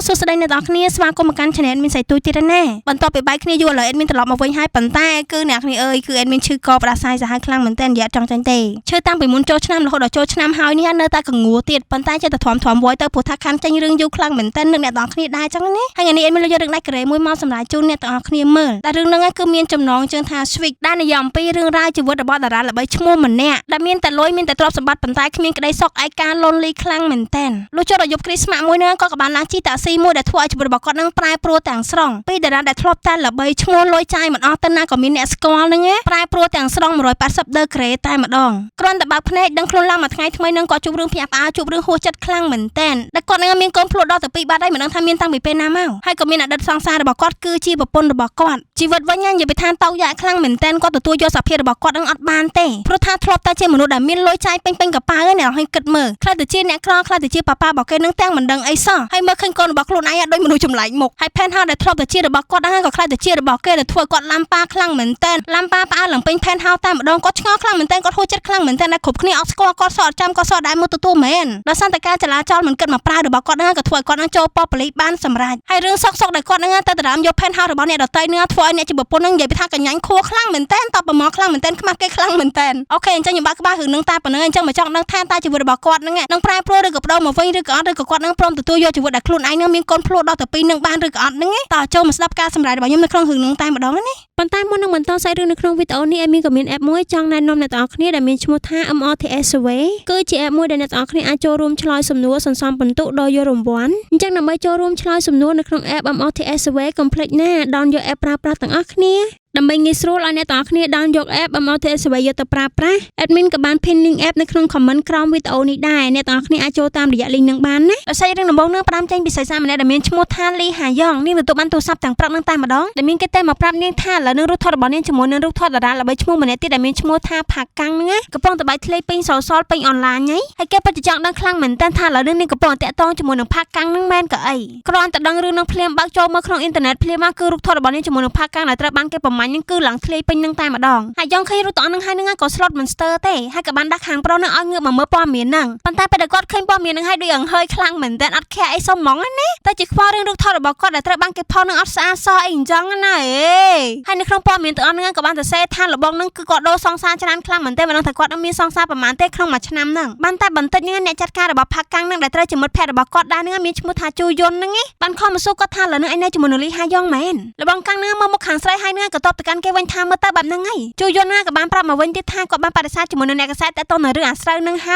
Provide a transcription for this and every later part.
សួស្តីអ្នកទាំងអស់គ្នាស្វាគមន៍មកកាន់ Channel មានសៃទូចទៀតណាបន្ទាប់ពីបែកគ្នាយូរឥឡូវ admin ត្រឡប់មកវិញហើយប៉ុន្តែគឺអ្នកគ្នាអើយគឺ admin ឈឺកផ្ដាសាយសាហាវខ្លាំងមែនតើនិយាយអត់ចង់ចាញ់ទេឈឺតាំងពីមុនចូលឆ្នាំរហូតដល់ចូលឆ្នាំហើយនេះនៅតែកងួរទៀតប៉ុន្តែចេះតែធំធំវយទៅព្រោះថាខានចេញរឿងយូរខ្លាំងមែនតើនឹងអ្នកទាំងអស់គ្នាដែរចឹងណាហើយថ្ងៃនេះ admin លើកយករឿងដាច់ក្រេមួយមកសម្រាប់ជូនអ្នកទាំងអស់គ្នាមើលតែរឿងហ្នឹងគឺមានចំណងជើងថា Switch ដែលនិយាយអំពីរឿងរ៉ាវជីវិតរបស់តារាល្បីឈ្មោះម្នាក់ដែលមានតែលុយមានតែទ្រព្យសម្បត្តិប៉ុន្តែគ្មានក្តីសុខឯកា lonely ខ្លាំងមែនតើលុះចូលដល់យប់គ្រីស្មាស់មួយហ្នឹងគាត់ក៏បានឡើងជិះតាក់ស៊ីមួយដែលធ្វើឲ្យជីវិតរបស់គាត់នឹងប្រែប្រួលទាំងស្រុងពីតារាដែលធ្លាប់តែល្បីឈ្មោះលុយចាយមិនអស់ទៅណាក៏មានអ្នកស្គាល់ហ្នឹងណាប្រែប្រួលទាំងស្រុង180ដឺក្រេតែម្ដងគ្រាន់តែបើកភ្នែកដឹងខ្លួនឡើងមួយថ្ងៃថ្មីហ្នឹងក៏ជួបរឿងភ្ញាក់ផ្អើលជួបរឿងហួសចិត្តខ្លាំងមែនតើដែលគាត់នឹងមានកូនភ្លក់ដល់ទៅពីរបាត់ហើយមិនដឹងថាមានតាំងពីពេលណាមកហើយក៏មានអតីតសង្សាររបស់គាត់គឺជាប្រពន្ធរបស់គាត់ជីវិតវិញណានិយាយពីថាតោកយ៉ាកខ្លាំងមែនតើគាត់ទទួលយកសភាពរបស់គាត់នឹងអត់បានទេព្រោះថាធ្លាប់តែជាមនុស្សដែលមានលុយចាយពេញពេញកប៉ាល់អ្នកឲ្យគិតមើលខ្លះទៅជាអ្នកក្រខ្លះទៅជាប៉ាប៉ារបស់គេនឹងទាំងមិនដឹងអីសោះហើយមើលឃើញកូនរបស់ខ្លួនឯងដូចមនុស្សចម្លែកមុខហើយ penthouse ដែលធ្លាប់តែជារបស់គាត់ហ្នឹងក៏ខ្លះទៅជារបស់គេដែលធ្វើគាត់ឡាំប៉ាខ្លាំងមែនតើឡាំប៉ាផ្អើលឡើងពេញ penthouse តែម្ដងគាត់ឆ្ងល់ខ្លាំងមែនតើគាត់ហួសចិត្តខ្លាំងមែនតើដែលគ្រប់គ្នាអត់ស្គាល់គាត់សក់ចាំគាត់សក់ដែរមកទទួលមែនដោយសារតែការចលាចលមិនគិតមកប្រើរបស់គាត់ហ្នឹងក៏ធ្វើឲ្យគាត់ហ្នឹងចូលប៉ុស្តិ៍ប៉ូលីសបានសម្រេចហើយរឿងសុកសុកដែលគាត់ហ្នឹងទៅដរាមយក penthouse របស់អ្នកដទៃហ្នឹងធ្វើឲ្យអ្នកជាប្រពន្ធហ្នឹងនិយាយពីថាកញ្ញាញ់ខួរខ្លាំងមែនតើតបប្រមខ្លាំងមែនតើខ្មាស់គេខ្លាំងមែនតើOK អញ្ចឹងខ្ញុំបើកក្បាលរឿងហ្នឹងតែប៉ុណ្្នឹងអញ្ចឹងមកចង់ដឹងថាតើជីវិតរបស់គាត់ហ្នឹងនឹងប្រែប្រួលឬក៏បដូរមកវិញឬក៏អត់ឬក៏គាត់នឹងព្រមទទួលយកជីវិតដែលខ្លួនឯងនឹងមានកូនភ្លោះដល់ទៅពីរនឹងបានឬក៏អត់ហ្នឹងតើចូលមកស្ដាប់ការសម្ដែងរបស់ខ្ញុំនៅក្នុងរឿងហ្នឹងតែម្ដងណា ប៉ុន្តែមុននឹងបន្តសាច់រឿងនៅក្នុងវីដេអូនេះ admin ក៏មាន app មួយចង់ណែនាំអ្នកទាំងអស់គ្នាដែលមានឈ្មោះថា MRTS Survey គឺជា app មួយដែលអ្នកទាំងអស់គ្នាអាចចូលរួមឆ្លើយសំណួរសន្សំពិន្ទុដោយយករង្វាន់អញ្ចឹងដើម្បីចូលរួមឆ្លើយសំណួរនៅក្នុង app MRTS Survey កុំភ្លេចណា down យក app ប្រើប្រាស់ទាំងអស់គ្នាដើម្បីងាយស្រួលឲ្យអ្នកទាំងអស់គ្នា down យក app MRTS Survey យកទៅប្រើប្រាស់ admin ក៏បាន pin link app នៅក្នុង comment ក្រោមវីដេអូនេះដែរអ្នកទាំងអស់គ្នាអាចចូលតាមរយៈ link នឹងបានណា ដោយសាររឿងដំបូងនឹងផ្ដើមចេញពីស្រីសាម្នាក់ដែលមានឈ្មោះថាលីហាយ៉ងនាងទទួលបានទូរស័ព្ទទាំងព្រឹកនឹងតែម្ដងដែលមានគេតែមកប្រាប់នាងថាឥឡូវនឹងរូបថតរបស់នាងជាមួយនឹងរូបថតតារាល្បីឈ្មោះម្នាក់ទៀតដែលមានឈ្មោះថាផាកាំងហ្នឹងណាកំពុងតែបែកធ្លាយពេញ social ពេញអនឡាញហីហើយគេពិតជាចង់ដឹងខ្លាំងមែនទែនថាឥឡូវនេះនាងកំពុងតែតាក់ទងជាមួយនឹងផាកាំងហ្នឹងមែនក៏អីគ្រាន់តែដឹងរឿងនឹងភ្លាមបើកចូលមកក្នុងអ៊ីនធឺណិតភ្លាមមកគឺរូបថតរបស់នាងជាមួយនឹងផាកាំងដែលត្រូវបានគេប្រមាញ់ហ្នឹងគឺឡើងធ្លាយពេញនឹងតែម្ដងហើយយ៉ងឃើញរូបទាំងអស់ហ្នឹងហើយហ្នឹងក៏ស្លុតមិនស្ទើរទេហើយក៏បានដាក់ខាងប្រុសហ្នឹងឲ្យងើបមកមើលព័ត៌មានហ្នឹងប៉ុន្តែពេលដែលគាត់ឃើញព័ត៌មានហ្នឹងហើយដូចអង្ហើយខ្លាំងមែនទែនអត់ខះអីសុំហ្មងណាតែជាខ្វល់រឿងរូបថតរបស់គាត់ដែលត្រូវបានគេផុសនឹងអត់ស្អាតសោះអីអញ្ចឹងណាអេហើយនៅក្នុងព័ត៌មានទាំងអស់ហ្នឹងក៏បានសរសេរថាលបងហ្នឹងគឺគាត់ដូរសង្សារច្រើនខ្លាំងមែនទែនមិនដឹងថាគាត់នឹងមានសង្សារប្រហែលទេក្នុងមួយឆ្នាំហ្នឹងបានតែបន្តិចហ្នឹងអ្នកចាត់ការរបស់ផាកាំងហ្នឹងដែលត្រូវជាមិត្តភក្តិរបស់គាត់ដែរហ្នឹងមានឈ្មោះថាជូយុនហ្នឹងបានខំមកសួរគាត់ថាឥឡូវហ្នឹងឯងនៅជាមួយនឹងលីហាយ៉ងមែនលបងកាំងហ្នឹងមើលមុខខាងស្រីហើយហ្នឹងក៏តបទៅកាន់គេវិញថាមើលទៅបែបហ្នឹងហើយជូយុនហ្នឹងក៏បានប្រាប់មកវិញទៀតថាគាត់បានបដិសេធជាមួយនឹងអ្នកកសែតតទៅនឹងរឿងអាស្រូវហ្នឹងហើ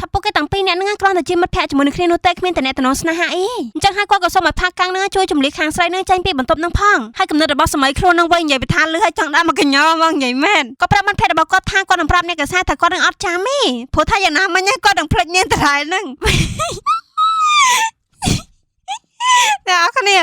យថាពួកគេទាំងពីរអ្នកហ្នឹងគ្រាន់តែជាមិត្តភក្តិជាមួយនឹងគ្នានោះទេគ្មានតែអ្នកតំណងស្នេហាអីអញ្ចឹងហើយគាត់ក៏សូមឲ្យផាកាំងហ្នឹងជួយជំលះខាងស្រីហ្នឹងចេញពីបន្ទប់ហ្នឹងផងហើយកំណត់របស់សម័យខ្លួនហ្នឹងវិញនិយាយពីថាលឺឲ្យចង់ដាក់មកកញ្ញហ្មងនិយាយមែនក៏ប្រាប់មិត្តភក្តិរបស់គាត់ថាគាត់នឹងប្រាប់អ្នកកសែតថាគាត់នឹងអត់ចាំទេព្រោះថាយ៉ាងណាមិញគាត់នឹងភ្លេចនាងដដែលហ្នឹង អ្នកនរគ្នា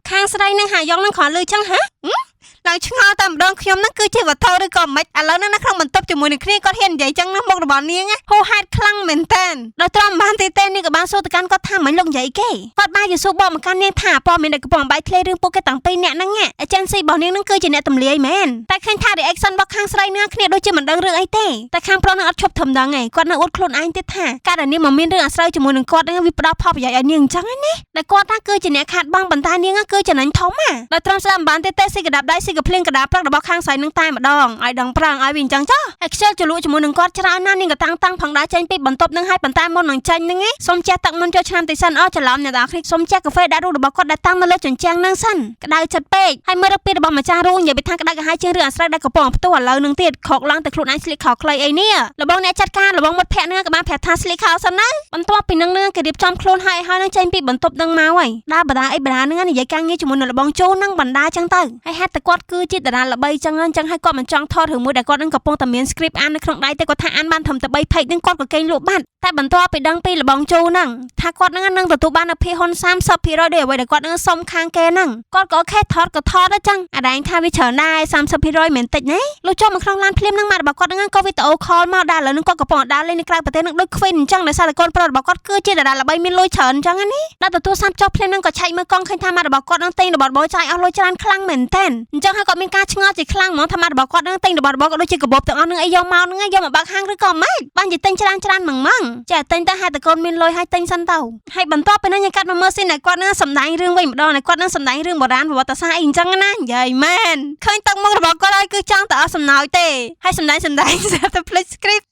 ខាងស្រីនឹងហាយ៉ងនឹងគ្រាន់លឺចឹងហ៎ឡើងឆ្ងល់តែម្ដងខ្ញុំហ្នឹងគឺជាវត្ថុឬក៏មិនឥឡូវហ្នឹងនៅក្នុងបន្ទប់ជាមួយនឹងគ្នាគាត់ហ៊ាននិយាយចឹងណាមុខរបស់នាងហូហេតុខ្លាំងមែនតើដោយទ្រាំបានទេទេនាងក៏បានសួរទៅកាន់គាត់ថាមិនលោកនិយាយគេគាត់បានជាសួរបកមកកាន់នាងថាព័ត៌មានដែលកំពុងបែកធ្លាយរឿងពួកគេទាំងពីរនាក់ហ្នឹង agency របស់នាងហ្នឹងគឺជាអ្នកទម្លាយមែនតែឃើញថា reaction របស់ខាងស្រីហ្នឹងគ្នាដូចជាមិនដឹងរឿងអីទេតែខាងប្រុសហ្នឹងអត់ឈប់ធំដឹងឯងគាត់នៅអួតខ្លួនឯងទៀតថាការដែលនាងមកមានរឿងអាស្រូវជាមួយនឹងគាត់ហ្នឹងវាផ្ដល់ផលប្រយោជន៍ឲ្យនាងអញ្ចឹងណាដែលគាត់ថាគឺជាអ្នកខាតបង់ប៉ុន្តែនាងគឺចំណេញធំណាដោយត្រឹមស្ដាប់មិនបានទេទេស៊ីកដាប់ដៃស៊ីកភ្លៀងកដាព្រឹករបស់ខាងស្រីនឹងតែម្ដងឲ្យដឹងប្រាំងឲ្យវាអញ្ចឹងចុះហើយខ្ជិលជលក់ជាមួយនឹងគាត់ច្រើនណាស់នាងក៏តាំងតាំងផងដែរចេញពីបន្ទប់នឹងហើយប៉ុន្តែមុននឹងចេញហ្នឹងសុំជះទឹកមុនចូលឆ្នាំទីសិនអស់ច្រឡំអ្នកនរគ្នាសុំជះកាហ្វេដាក់រូបរបស់គាត់ដែលតាំងនៅលើជញ្ជាំងហ្នឹងសិនក្តៅចិត្តពេកហើយមើលរកពីរបស់ម្ចាស់រូងនិយាយពីថាក្តៅក្រហាយជាងរឿងអាស្រូវដែលកំពុងផ្ទុះឥឡូវនឹងទៀតខកឡើងតែខ្លួនឯងស្លៀកខោខ្លីអីនេះលបងអ្នកចាត់ការលបងមិត្តភក្តិហ្នឹងក៏បានប្រាប់ថាស្លៀកខោសិនណាបន្ទាប់ពីនឹងនឹងគេរៀបចំខ្លួនហើយហើយនឹងចេញពីបន្ទប់នឹងមកហើយដើរបដាអីបដានឹងនិយាយការងារជាមួយនឹងលបងជូនឹងបណ្ដាចឹងទៅហើយហេតុតែគាត់គឺជាតារាល្បីចឹងអញ្ចឹងហើយគាត់មិនចង់ថតរឿងមួយដែលគាត់នឹងកំពុងតែមាន script អាននៅក្នុងដៃទេគាត់ថាអានបានត្រឹមតែ3 page នឹងគាត់ក៏គេងលក់បាត់តែបន្ទាប់ពីដឹងពីលបងជូហ្នឹងថាគាត់នឹងនឹងទទួលបាននូវភាគហ៊ុន30%ដោយអ្វីដែលគាត់នឹងសុំខាងគេហ្នឹងគាត់ក៏ OK ថតក៏ថតដែរចឹងអាដែងថាវាច្រើនដែរ30%មិនតិចណាលុះចូលមកក្នុងឡានភ្លាមហ្នឹងម៉ាក់របស់គាត់ហ្នឹងក៏វីដេអូ call មកដែរឥឡូវហ្នឹងគាត់កំពុងដើរលេងនៅក្រៅប្រទេសហ្នឹងដូច Queen អញ្ចឹងដោយសារតែកូនប្រុសរបស់គាត់គឺជាតារាល្បីមានលុយច្រើនអញ្ចឹងណាដល់ទទួលសាប់ចុះភ្លាមហ្នឹងក៏ឆែកមើលកង់ឃើញថាម៉ាក់របស់គាត់ហ្នឹងទិញរបស់របរចាយអស់លុយច្រើនខ្លាំងមែនតើអញ្ចឹង ងហើយគាត់មានការឆ្ងល់ជាខ្លាំងហ្មងថាម៉ាក់របស់គាត់នឹងទិញរបស់របរក៏ដូចជាកាបូបទាំងអស់នឹងអីយកមកនឹងយកមកបើកហាងឬក៏ម៉េចបានជាទិញច្រើនច្រើនម៉ងម៉ងចាទិញទៅហេតុតែកូនមានលុយហើយទិញសិនទៅហើយបន្ទាប់ពីនោះយើងកាត់មកមើល scene ដែលគាត់នឹងសម្ដែងរឿងវិញម្ដងដែលគាត់នឹងសម្ដែងរឿងបុរាណប្រវត្តិសាស្ត្រអីអញ្ចឹងណានិយាយមែនឃើញទឹកមុខរបស់គាត់ហើយគឺចង់តែអស់សំណោចទេហើយសម្ដែងសម្ដែងស្រាប់តែភ្លេច script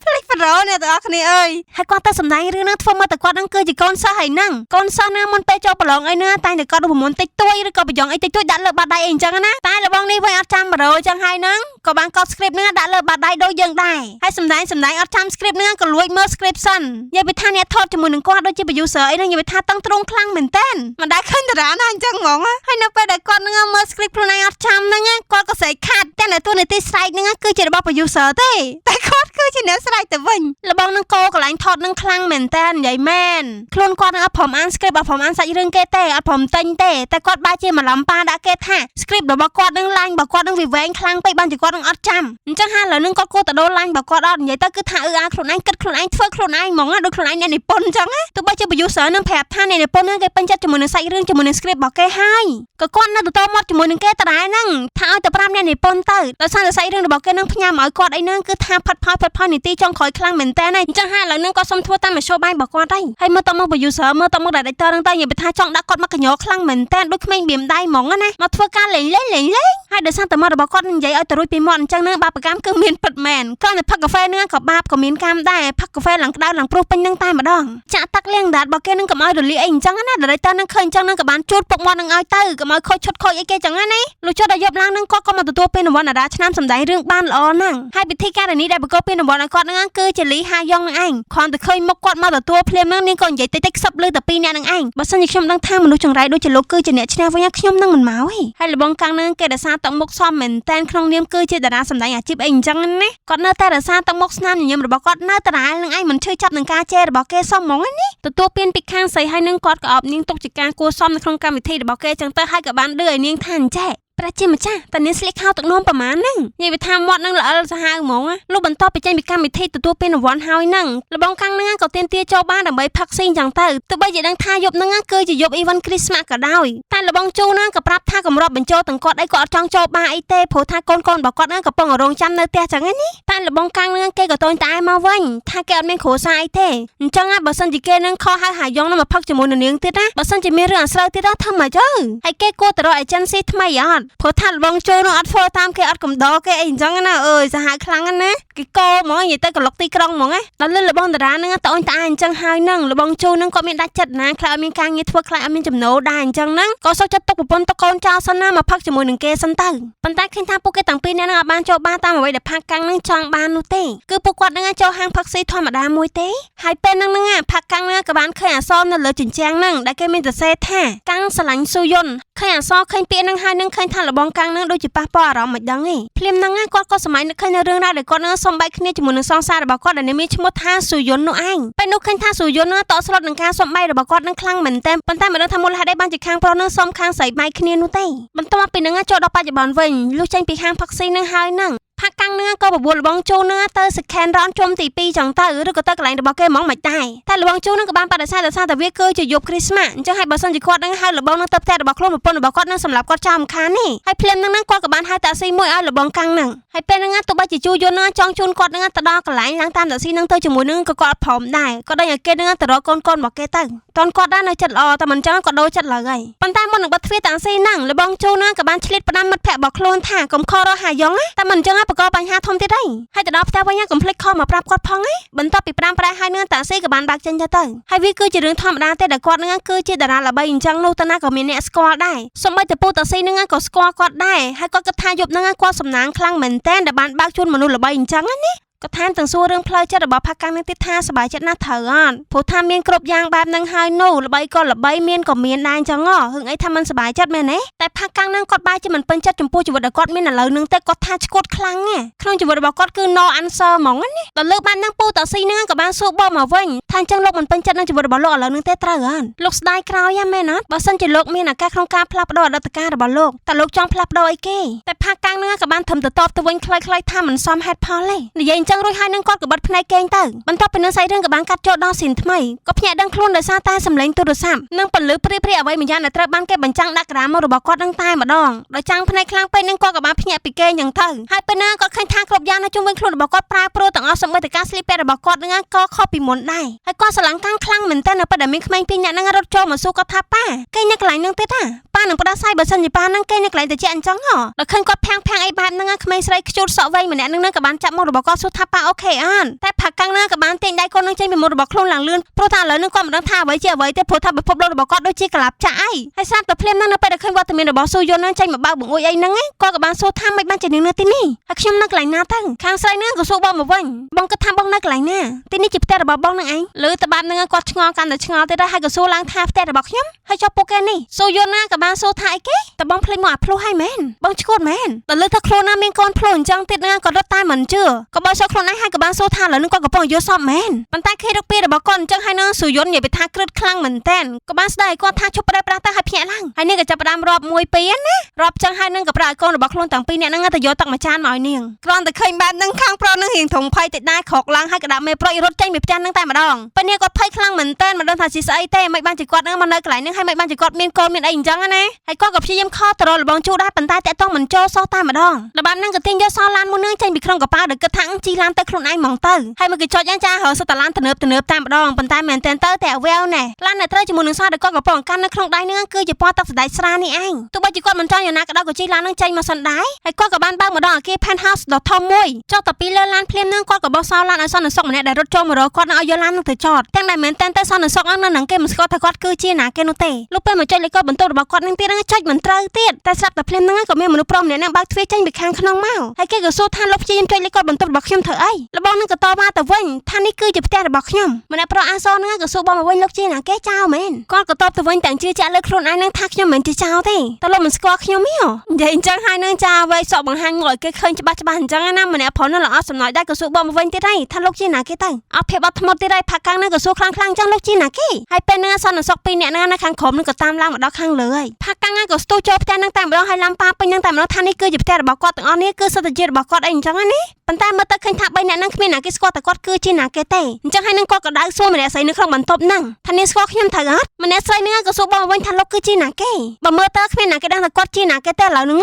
ភ្លេចប្រូអ្នកទាំងអស់គ្នាអើយហើយគាត់ទៅសម្ដែងរឿងហ្នឹងធ្វើមកតែគាត់ហ្នឹងគឺជាកូនសិស្សហើយហ្នឹងកូនសិស្សណាមុនពេលចូលប្រឡងអីហ្នឹងតែងតែគាត់រូបមន្តតិចតួចឬក៏ប្រយ៉ងអីតិចតួចដាក់លើបាតដៃអីអញ្ចឹងណាតែលបងនេះវិញអត់ចាំប្រូអញ្ចឹងហើយហ្នឹងក៏បានកត់ script ហ្នឹងដាក់លើបាតដៃដូចយើងដែរហើយសម្ដែងសម្ដែងអត់ចាំ script ហ្នឹងក៏លួចមើល script សិននិយាយពីថាអ្នកថតជាមួយនឹងគាត់ដូចជា producer អីហ្នឹងនិយាយពីថាតឹងទ្រូងខ្លាំងមែនតើមិនដែលឃើញតារាណាអញ្ចឹងហ្មងហើយនៅពេលដែលគាត់ហ្នឹងមើល script ខ្លួនឯងអត់ចាំហ្នឹងគាត់ក៏ស្រែកខាត់តែនៅតួនាទីស្រែកហ្នឹងគឺជារបស់ producer ទេតែគាត់គឺជាអ្នកស្រែកទៅវិញលបងនឹងកោកន្លែងថតនឹងខ្លាំងមែនតើនិយាយមែនខ្លួនគាត់នឹងអត់ព្រមអាន script អត់ព្រមអានសាច់រឿងគេទេអត់ព្រមទិញទេតែគាត់បែរជាមកឡំប៉ាដាក់គេថា script របស់គាត់នឹង line របស់គាត់នឹងវាវែងខ្លាំងពេកបានជាគាត់នឹងអត់ចាំអញ្ចឹងហើយឥឡូវនឹងគាត់គួរទៅដូរ line របស់គាត់អត់និយាយទៅគឺថាអឺអាខ្លួនឯងគិតខ្លួនឯងធ្វើខ្លួនឯងហ្មងដូចខ្លួនឯងអ្នកនិពន្ធអញ្ចឹងណាទោះបីជា producer នឹងប្រាប់ថាអ្នកនិពន្ធនឹងគេពេញចិត្តជាមួយនឹងសាច់រឿងជាមួយនឹង script របស់គេហើយក៏គាត់នៅទទួលមាត់ជាមួយនឹងគេដដែលហ្នឹងថាឲ្យទៅប្រាប់អ្នកនិពន្ធទៅដោយសារតែសាច់រឿងរបស់គេនឹងផ្ញើមកឲ្យគាត់អីហ្នឹងគឺថាផិតផោយផិតផោយនីតិចុងក្រោយខ្លាំងមែនតើអញ្ចឹងហើយឥឡូវហ្នឹងគាត់សុំធ្វើតាមមធ្យោបាយរបស់គាត់ហើយហើយមើលតមក producer មើលតមក director ហ្នឹងទៅនិយាយថាចង់ដាក់គាត់មកកញ្ញោខ្លាំងមែនតើដូចក្មេងបៀមដៃហ្មងណាមកធ្វើការលេងលេងលេងលេងហើយដោយសារតែមាត់របស់គាត់និយាយឲ្យទៅរួចពីមាត់អញ្ចឹងហ្នឹងបាបកម្មគឺមានពិតមែនគ្រាន់តែផឹកកាហ្វេហ្នឹងក៏បាបក៏មានកម្មដែរផឹកកាហ្វេឡើងក្តៅឡើងព្រុសពេញហ្នឹងតែម្ដងចាក់ទឹកលាងដាតរបស់គេហ្នឹងកុំឲ្យរលាកអីអញ្ចឹងណា director ហ្នឹងឃើញអញ្ចឹងហ្នឹងក៏បានជូតពុកមាត់ហ្នឹងឲ្យទៅកុំឲ្យខូចឈុតខូចអីគេចឹងណាលុះចុះដល់យប់ឡើងហ្នឹងគាត់ក៏មកទទួលពានរង្វាន់តារាឆ្នាំសម្ដែងរឿងបានល្អណាស់ហើយពិធីការនីដែលប្រកបពានរង្វាន់ឲ្យគាត់ហ្នឹងគឺជាលីហាយ៉ងហ្នឹងឯងគ្រាន់តែឃើញមុខគាត់មកទទួលភ្លាមហ្នឹងនាងក៏និយាយតិចតិចខ្សឹបលើតែពីរនាក់ហ្នឹងឯងបើសិនជាខ្ញុំដឹងថាមនុស្សចង្រៃដូចជាលោកគឺជាអ្នកឈ្នះវិញខ្ញុំនឹងមិនមកទេហើយលបងកាំងហ្នឹងគេរក្សាទឹកមុខសមមែនតែនក្នុងនាមគឺជាតារាសម្ដែងអាជីពអីអញ្ចឹងណាគាត់នៅតែរក្សាទឹកមុខស្នាមញញឹមរបស់គាត់នៅដដែលនឹងឯងមិនឈឺចាប់នឹងការជេររបស់គេសមហ្មងណាទទួលពានពីខាងស្រីហើយនឹងគាត់ក៏អបនាងទុកជាការគួរសមនៅក្នុងកម្មវិធីរបស់គេចឹងទៅហើយក៏បានឌឺឲ្យនាងថាអញ្ចេះព្រះជាម្ចាស់តើនាងស្លៀកខោទឹកនោមប្រមាណហ្នឹងនិយាយថាមាត់នឹងល្អិលសាហាវហ្មងលុះបន្ទាប់ពីចេញពីកម្មវិធីទទួលពានរង្វាន់ហើយហ្នឹងលបងកាំងហ្នឹងក៏ទាមទារចូលបានដើម្បីផឹកស៊ីចឹងទៅទោះបីជាដឹងថាយប់ហ្នឹងគឺជាយប់ event Christmas ក៏ដោយតែលបងជូហ្នឹងក៏ប្រាប់ថាកម្របបញ្ចូលទាំងគាត់អីក៏អត់ចង់ចូលបាអីទេព្រោះថាកូនកូនរបស់គាត់ហ្នឹងកំពុងរងចាំនៅផ្ទះចឹងណាតែលបងកាំងហ្នឹងគេក៏តូនតែមកវិញថាគេអត់មានគ្រួសារអីទេអញ្ចឹងបើសិនជាគេនឹងខកហៅហាយ៉ងនឹងមកផឹកជាមួយនឹងនាងទៀតណាបើសិនជាមានរឿងអាស្រូវទៀតធ្វើម៉េចទៅហើយគេគួរទៅរក agency ថ្មីអត់ព្រោះថាលបងជូនឹងអត់ធ្វើតាមគេអត់កំដរគេអីអញ្ចឹងណាអើយសាហាវខ្លាំងណាគេកោហ្មងនិយាយទៅក្លុកទីក្រុងហ្មងណាដល់លឺលបងតារានឹងត្អូញត្អែអញ្ចឹងហើយនឹងលបងជូនឹងគាត់មានដាច់ចិត្តណាខ្លាចអត់មានការងារធ្វើខ្លាចអត់មានចំណូលដែរអញ្ចឹងហ្នឹងក៏សុខចិត្តទុកប្រពន្ធទុកកូនចោលសិនណាមកផឹកជាមួយនឹងគេសិនទៅប៉ុន្តែឃើញថាពួកគេទាំងពីរនាក់នឹងអត់បានចូលបានតាមអ្វីដែលផាកកាំងនឹងចង់បាននោះទេគឺពួកគាត់នឹងចូលហាងផឹកស៊ីធម្មតាមួយទេហើយពេលហ្នឹងហ្នឹងផាកកាំងនឹងក៏បានឃើញអក្សរនៅលើជញ្ជាំងហ្នឹងដែលគេមានសរសេរថាកាំងស្រឡាញ់ស៊ូយុនឃើញអក្សរឃើញពាក្យហ្នឹងហើយនឹងឃើញថាលបងកាំងនឹងដូចជាប៉ះពាល់អារម្មណ៍មិនដឹងទេភ្លាមហ្នឹងគាត់ក៏សម័យនឹកឃើញនៅរឿងរ៉ាវដែលគាត់នឹងសុំបែកគ្នាជាមួយនឹងសង្សាររបស់គាត់ដែលមានឈ្មោះថាស៊ូយុននោះឯងពេលនោះឃើញថាស៊ូយុននឹងតក់ស្លុតនឹងការសុំបែករបស់គាត់នឹងខ្លាំងមែនទែនប៉ុន្តែមិនដឹងថាមូលហេតុអីបានជាខាងប្រុសនឹងសុំខាងស្រីបែកគ្នានោះទេបន្ទាប់ពីនឹងចូលដល់បច្ចុប្បន្នវិញលុះចេញពីហាងផឹកស៊ីនឹងហើយនឹងផាកកាំងនឹងក៏បបួលលបងជូនឹងទៅ second round ជុំទី2ចឹងទៅឬក៏ទៅកន្លែងរបស់គេហ្មងមិនដែរតែលបងជូនឹងក៏បានបដិសេធដោយសារតែវាគឺជាយប់គ្រីស្មាស់អញ្ចឹងហើយបើសិនជាគាត់នឹងហៅលបងនឹងទៅផ្ទះរបស់ខ្លួនប្រពន្ធរបស់គាត់នឹងសម្រាប់គាត់ចោលមិនខានទេហើយភ្លាមនឹងគាត់ក៏បានហៅតាក់ស៊ីមួយឲ្យលបងកាំងនឹងហើយពេលហ្នឹងទោះបីជាជូយន្តនឹងចង់ជូនគាត់នឹងទៅដល់កន្លែងឡើងតាមតាក់ស៊ីនឹងទៅជាមួយនឹងក៏គាត់អត់ព្រមដែរគាត់ដឹងឲ្យគេនឹងទៅរកកូនកូនរបស់គេទៅតនគាត់ដែរនៅចិត្តល្អតែមិនចឹងគាត់ដូរចិត្តឡើយហើយប៉ុន្តែមុននឹងបិទទ្វារតាក់ស៊ីហ្នឹងលបងជូនឹងក៏បានឆ្លៀតផ្ដាំមិត្តភក្តិរបស់ខ្លួនថាកុំខករកហាយ៉ងណាតែមិនចឹងបកបញ្ហាធំទៀតហើយហើយទៅដល់ផ្ទះវិញកុំភ្លេច call មកប្រាប់គាត់ផងណាបន្ទាប់ពីប្រាំប្រែហើយនឹងតាក់ស៊ីក៏បានបើកចេញទៅទៅហើយវាគឺជារឿងធម្មតាទេដែលគាត់នឹងគឺជាតារាល្បីអញ្ចឹងនោះតាណាក៏មានអ្នកស្គាល់ដែរសូម្បីតែពូតាក់ស៊ីនឹងក៏ស្គាល់គាត់ដែរហើយគាត់គិតថាយប់នឹងគាត់សំណាងខ្លាំងមែនទែនដែលបានបើកជូនមនុស្សល្បីអញ្ចឹងណាក៏ថែមទាំងសួររឿងផ្លូវចិត្តរបស់ផាកាំងនឹងទៀតថាសប្បាយចិត្តណាស់ត្រូវអត់ព្រោះថាមានគ្រប់យ៉ាងបែបហ្នឹងហើយនោះល្បីក៏ល្បីមានក៏មានដែរអញ្ចឹងហ៎រឿងអីថាមិនសប្បាយចិត្តមែនទេតែផាកាំងនឹងគាត់បែរជាមិនពេញចិត្តចំពោះជីវិតដែលគាត់មានឥឡូវហ្នឹងទេគាត់ថាឆ្កួតខ្លាំងណាក្នុងជីវិតរបស់គាត់គឺ no answer ហ្មងណាដល់លើកបានហ្នឹងពូតាស៊ីហ្នឹងក៏បានសួរបកមកវិញថាអញ្ចឹងលោកមិនពេញចិត្តនឹងជីវិតរបស់លោកឥឡូវហ្នឹងទេត្រូវអត់លោកស្ដាយក្រោយហ៎មែនអត់បើសិនជាលោកមានឱកាសក្នុងការផ្លាស់ប្ដូរអតីតកាលរបស់លោកតើលោកចង់ផ្លាស់ប្ដូរអីគេតែផាកាំងហ្នឹងក៏បានត្រឹមទៅតបទៅវិញខ្លីៗថាមិនសមហេតុផលទេនិយាយអញ្ចឹង ញ្ចឹងរួចហើយនឹងគាត់ក៏បិទភ្នែកគេងទៅបន្ទាប់ពីនឹងសាច់រឿងក៏បានកាត់ចូលដល់ scene ថ្មីក៏ភ្ញាក់ដឹងខ្លួនដោយសារតែសំឡេងទូរស័ព្ទនិងពន្លឺព្រាបៗអ្វីម្យ៉ាងដែលត្រូវបានគេបញ្ចាំងដាក់ក្រាមមករបស់គាត់នឹងតែម្ដងដោយចាំងភ្នែកខ្លាំងពេកនឹងគាត់ក៏បានភ្ញាក់ពីគេងយ៉ាងទៅហើយពេលណាគាត់ឃើញថាគ្រប់យ៉ាងនៅជុំវិញខ្លួនរបស់គាត់ប្រែប្រួលទាំងអស់សូម្បីតែការស្លៀកពាក់របស់គាត់នឹងក៏ខុសពីមុនដែរហើយគាត់ស្រឡាញ់កាន់ខ្លាំងមែនតើនៅពេលដែលមានក្មេងពីរនាក់នឹងរត់ចូលមកសួរគាត់ថាប៉ាគេនៅកន្លែងនឹងទៀតណាប៉ានឹងផ្ដាសាយបើសិនជាប៉ានឹងគេនៅកន្លែងតិចអញ្ចឹងហ៎ដល់ឃើញគាត់ភាំងភាំងអីបែបហ្នឹងក្មេងស្រីខ្ជូតសក់វែងម្នាក់នឹងក៏បានចាប់មុខរបស់គាត់សួរថាប៉ា okay អត់តែផាកាំងនឹងក៏បានទាញដៃកូននឹងចេញពីមុខរបស់ខ្លួនឡើងលឿនព្រោះថាឥឡូវនឹងគាត់មិនដឹងថាអ្វីជាអ្វីទេព្រោះថាពិភពលោករបស់គាត់ដូចជាក្លាប់ចាក់អីហើយស្រាប់តែភ្លាមហ្នឹងនៅពេលដែលឃើញវត្តមានរបស់ស៊ូយន្តនឹងចេញមកបើកបង្អួចអីហ្នឹងគាត់ក៏បានសួរថាមិនបានជានាងនៅទីនេះហើយខ្ញុំនៅកន្លែងណាទៅខាងស្រីហ្នឹងក៏សួរបងមកវិញបងគិតថាបងនៅកន្លែងណាទីនេះជាផ្ទះរបស់បងនឹងឯងលើតបាប់ហ្នឹងគាត់ឆ្ងល់កាន់តែឆ្ងល់ទៀតហើយក៏សួរឡើងថាផ្ទះរបស់ខ្ញុំហើយចុះពួកគេនេះស៊ូយន្តណាក៏បានសួរថាអីគេតបងភ្លេចមកអាភ្លោះហើយមែនបងឈួតមែនដល់លើថាខ្លួនណាមានកូនភ្លោះអញ្ចឹងទៀតណាក៏រត់តែមិនជឿក៏បើសួរខ្លួនឯងហើយក៏បានសួរថាឥឡូវនឹងគាត់កំពុងយល់សពមែនប៉ុន្តែគេរកពីរបស់គាត់អញ្ចឹងហើយនឹងស៊ូយន្តនិយាយពីថាគ្រឹតខ្លាំងមែនតែនក៏បានស្ដីឲ្យគាត់ថាឈប់ប្រេះប្រាស់ទៅហើយភ្ញាក់ឡើងហើយនេះក៏ចាប់ផ្ដើមរាប់1 2ណារាប់ចឹងហើយនឹងក៏ប្រើឲ្យកូនរបស់ខ្លួនទាំងពីរនាក់ហ្នឹងទៅយកទឹកមួយចានមកឲ្យនាងគ្រាន់តែឃើញបែបហ្នឹងខាងប្រុសនឹងរៀងធំភ័យតិចដែរក្រោកឡើងហើយក៏ដាក់មេប្រុសរត់ចេញពីផ្ទះហ្នឹងតែម្ដងពេលនេះគាត់ភ័យខ្លាំងមែនតែនមិនដឹងថាជាស្អីទេមិនបានជាគាត់ហ្នឹងមកនៅកន្លែងហ្នឹងហើយមិនបានជាគាត់មានកូនមានអីអញ្ចឹងណាហើយគាត់ក៏ព្យាយាម call ទៅរកលបងជូដែរប៉ុន្តែតាក់ទងមិនចូលសោះតែម្ដងដល់បានហ្នឹងក៏ទាញយកសោឡានមួយហ្នឹងចេញពីក្នុងកប៉ាល់ដោយគិតថាជីឡានទៅខ្លួនឯងហ្មងទៅហើយមកគេចុចយ៉ាងចារើសតឡានទំនើបទំនើបតែម្ដងប៉ុន្តែមែនតែនទៅតែវែវណែឡានដែលត្រូវជាមួយនឹងសោដែលគាត់កំពុងកាន់នៅក្នុងដៃហ្នឹងគឺជាពណ៌ទឹកសណ្ដែកស្រានេះឯងទោះបីជាគាត់មិនចង់យ៉ាងណាក៏ដោយក៏ជិះឡានហ្នឹងចេញមកសិនដែរហើយគាត់ក៏បានបើកមកដល់អគារ penthouse ដ៏ធំមួយចុះតែពីលើឡានភ្លាមហ្នឹងគាត់ក៏បោះសោឡានឲ្យសន្តិសុខម្នាក់ដែលរត់ចូលមករកគាត់នឹងឲ្យយកឡានហ្នឹងទៅចតទាំងដែលមែនតែនទៅសន្តិសុខហ្នឹងនៅនឹងគេមិនស្គាល់ថាគាត់គឺជាណាគេនោះទេលុះពេលមកចុចលេខកូដបន្ទប់របស់គាត់នឹងទៀតហ្នឹងចុចមិនត្រូវទៀតតែស្រាប់តែភ្លាមហ្នឹងក៏មានមនុស្សប្រុសម្នាក់ហ្នឹងបើកទ្វារចេញពីខាងក្នុងមកហើយគេក៏សួរថាលោកព្យាយាមចុចលេខកូដបន្ទប់របស់ខ្ញុំធ្វើអីលបងហ្នឹងក៏តវ៉ាទៅវិញថានេះគឺជាផ្ទះរបស់ខ្ញុំម្នាក់ប្រុសអាសហ្នឹងក៏សួរបងមកវិញលោកជាណាគេចោលមែនគាត់ក៏តបទៅវិញទាំងជឿជាក់លើខ្លួនឯងហ្នឹងថាខ្ញុំមិនមែនជាចោលទេតើលោកមិនស្គាល់ខ្ញុំទេនិយាយអញ្ចឹងហើយនឹងចាវែកសក់បង្ហាញមកឲ្យគេឃើញច្បាស់ច្បាស់អញ្ចឹងណាម្នាក់ប្រុសហ្នឹងល្អសំណោចដែរក៏សួរបងមកវិញទៀតហើយថាលោកជាណាគេទៅអត់ភាពអត់ធ្មត់ទៀតហើយផាកាំងហ្នឹងក៏សួរខ្លាំងខ្លាំងអញ្ចឹងលោកជាណាគេហើយពេលហ្នឹងសន្តិសុខពីរនាក់ហ្នឹងនៅខាងក្រោមហ្នឹងក៏តាមឡើងមកដល់ខាងលើហើយផាកាំងហ្នឹងក៏ស្ទុះចូលផ្ទះហ្នឹងតែម្ដងហើយឡាំប៉ាពេញហ្នឹងតែម្ដងថានេះគឺជាផ្ទះរបស់គាត់ទាំងអស់នេះគឺសុទ្ធតែជារបស់គាត់អីអញ្ចឹងណាប៉ុន្តែមើលទៅឃើញថា3នាក់ហ្នឹងគ្មានណាគេស្គាល់តែគាត់គឺជាណាគេទេអញ្ចឹងហើយនឹងគាត់ក៏ដៅសួរម្នាក់ស្រីនៅក្នុងបន្ទប់ហ្នឹងថានាងស្គាល់ខ្ញុំត្រូវអត់ម្នាក់ស្រីហ្នឹងក៏សួរបងវិញថាលោកគឺជាណាគេបើមើលទៅគ្មានណាគេដឹងថាគាត់ជាណាគេទេឥឡូវហ្នឹ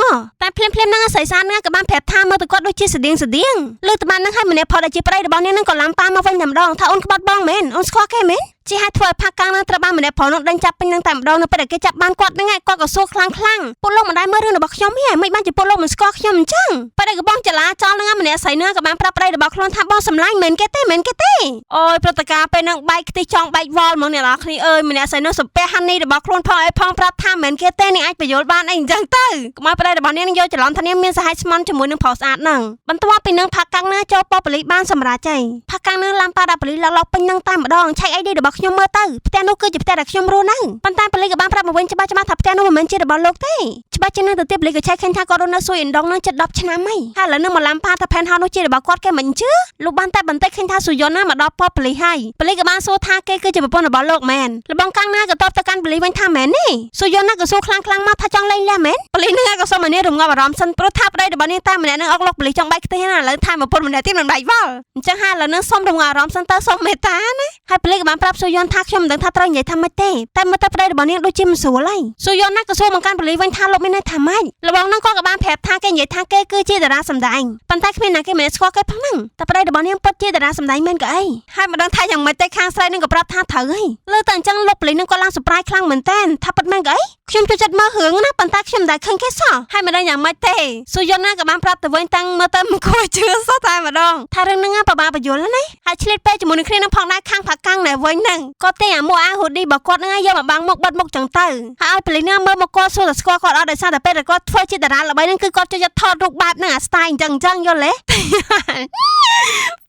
ងតែភ្លាមភ្លាមហ្នឹងស្រីសាហ្នឹងក៏បានប្រាប់ថាមើលទៅគាត់ដូចជាស្តៀងស្តៀងលើតបានហ្នឹងហើយម្នាក់ផុតដែលជាប្តីរបស់នាងហ្នឹងក៏ឡាំប៉ាមកវិញតែម្ដងថាអូនក្បត់បងមែនអូនស្គាល់គេមែនជាហេតុធ្វើឲ្យផាកាំងនឹងត្រូវបានម្នាក់ប្រុសនោះដេញចាប់ពេញនឹងតែម្ដងនៅពេលដែលគេចាប់បានគាត់ហ្នឹងគាត់ក៏សួរខ្លាំងខ្លាំងពួកលោកមិនដែលមើលរឿងរបស់ខ្ញុំទេមិនបានជាពួកលោកមិនស្គាល់ខ្ញុំអញ្ចឹងពេលដែលកំបងចលាចលហ្នឹងម្នាក់ស្រីហ្នឹងក៏បានប្រាប់ប្តីរបស់ខ្លួនថាបងសម្លាញ់មិនគេទេមិនគេទេអូយព្រឹត្តិការណ៍ពេលហ្នឹងបែកខ្ទិះចង់បែកវល់ហ្មងអ្នកនរគ្នាអើយម្នាក់ស្រីហ្នឹងសំពះហានីរបស់ខ្លួនផងអីផងប្រាប់ថាមិនគេទេនេះអាចបញ្យល់បានអីអញ្ចឹងទៅកុំឲ្យប្តីរបស់នាងយកច្រឡំថានាងមានសហស្មន់ជាមួយនឹងប្រុសស្អាតហ្នឹងបន្ទាប់ពីនឹងផាកាំងណាចូលប៉ុប៉ូលីសបានសម្រាប់ចៃផាកាំងនឹងឡាំប៉ាដាក់ប៉ូលីសឡុកពេញនឹងតែម្ដងឆែក ID របស់ខ្ញុំមើលទៅផ្ទះនោះគឺជាផ្ទះដែលខ្ញុំរស់នៅប៉ុន្តែប៉ូលីសក៏បានប្រាប់មកវិញច្បាស់ច្បាស់ថាផ្ទះនោះមិនមែនជារបស់លោកទេច្បាស់ជាងនឹងទៅទៀតប៉ូលីសក៏ឆែកឃើញថាគាត់រស់នៅសួយឥណ្ឌុងនឹងជិត10ឆ្នាំហើយហើយឥឡូវនឹងមកឡាំប៉ាថា penthouse នោះជារបស់គាត់គេមិនជឿលោកបានតែបន្តិចឃើញថាស៊ូយុនណាមកដល់ប៉ុប៉ូលីសហើយប៉ូលីសក៏បានសួរថាគេគឺជាប្រពន្ធរបស់លោកមែនលបងកាំងណាក៏តបទៅកាន់ប៉ូលីសវិញថាមែនទេស៊ូយុនណាក៏សួរខ្លាំងខ្លាំងមកថាចង់លេងលះមែនប៉ូលីសនឹងក៏សុំឲ្យនាងរងាប់អារម្មណ៍សិនព្រោះថាប្តីរបស់នាងតែម្នាក់នឹងអុកលុកប៉ូលីសចង់បែកខ្ទិះណាឥឡូវថែមប្រពន្ធម្នាក់ទៀតមិនបែកវល់អញ្ចឹងហើយឥឡូវនឹងសុំរងាប់អារម្មណ៍សិនទៅសុំមេត្តាណាហើយប៉ូលីសក៏បានប្រាប់ស៊ូយុនថាខ្ញុំមិនដឹងថាត្រូវនិយាយថាម៉េចទេតែមើលទៅប្តីរបស់នាងដូចជាមិនស្រួលហើយស៊ូយុនណាក៏សួរមកកាន់ប៉ូលីសវិញថាលោកមានន័យថាម៉េចលបងនឹងគាត់ក៏បានប្រាប់ថាគេនិយាយថាគេគឺជាតារាសម្ដែងប៉ុន្តែគ្មានណាគេម្នាក់ស្គាល់គេផងហ្នឹងតែប្តីរបស់នាងពិតជាតារាសម្ដែងមែនក៏អីហើយមិនដឹងថាយ៉ាងម៉េចទេខាងស្រីនឹងក៏ប្រាប់ថាត្រូវហើយលើតែអញ្ចឹងលោកប៉ូលីសនឹងគាត់ឡើង surprise ខ្លាំងមែនតើថាពិតមែនក៏អីខ្ញុំចូលចិត្តមើលរឿងណាប៉ុន្តែខ្ញុំមិនដែលឃើញគេសោះហើយមិនដឹងយ៉ាងម៉េចទេស៊ូយុនណាក៏បានប្រាប់ទៅវិញតាំងមើលទៅមិនគួរជឿសោះតែម្ដងថារឿងហ្នឹងពិបាកបញ្យល់ណាហើយឆ្លៀតពេលជាមួយនឹងគ្នានឹងផងដែរខាងផាកាំងណែវិញហ្នឹងគាត់ទេអាមួអាហ៊ូឌីរបស់គាត់ហ្នឹងយកមកបាំងមុខបិទមុខចឹងទៅហើយឲ្យប៉ូលីសហ្នឹងមើលមកគាត់សួរតែស្គាល់គាត់អត់ដោយសារតែពេលដែលគាត់ធ្វើជាតារាល្បីហ្នឹងគឺគាត់ចូលចិត្តថតរូបបែបហ្នឹងអា style អញ្ចឹងអញ្ចឹងយល់ទេ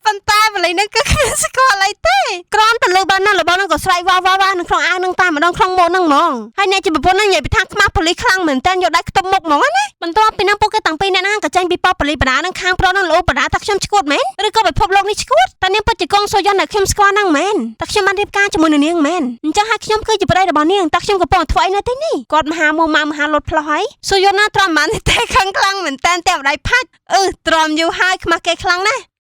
ប៉ុន្តែប៉ូលីសហ្នឹងគឺគ្មានស្គាល់អីទេគ្រាន់តែលើបានណារបស់ហ្នឹងក៏ស្រែកវ៉ាវ៉ាវ៉ានៅក្នុងអាវហ្នឹងតែម្ដងក្នុងម៉ូតហ្នឹងហ្មងហើយអ្នកជាប្រពន្ធហ្នឹងនិយាយពីថាខ្មាស់ប៉ូលីសខ្លាំងមែនតើយកដៃខ្ទប់មុខហ្មងណាបន្ទាប់ពីហ្នឹងពួកគេតាំងពីអ្នកហ្នឹងក៏ចេញពីប៉ុប៉ូលីសបដាហ្នឹងខាងប្រុសហ្នឹងលោបដាថាខ្ញុំឈួតមែនឬក៏ពិភពលោកនេះឈួតតែនាងពិតជាកងសូយ៉នដែលខ្ញុំស្គាល់ហ្នឹងមែនតែខ្ញុំបានរៀបការជាមួយនឹងនាងមែនអញ្ចឹងហើយខ្ញុំគឺជាប្តីរបស់នាងតែខ្ញុំកំពុងធ្វើអីនៅទីនេះគាត់មហាមួម៉ាមហាលុតផ្លោះហើយសូយ៉នណាទ្រាំបានទេខឹងខ្លាំងមែនតើតែម្ដាយផាច់អឺទ្រាំយូរហើយខ្មាស់គេខ្លាំងណាស់។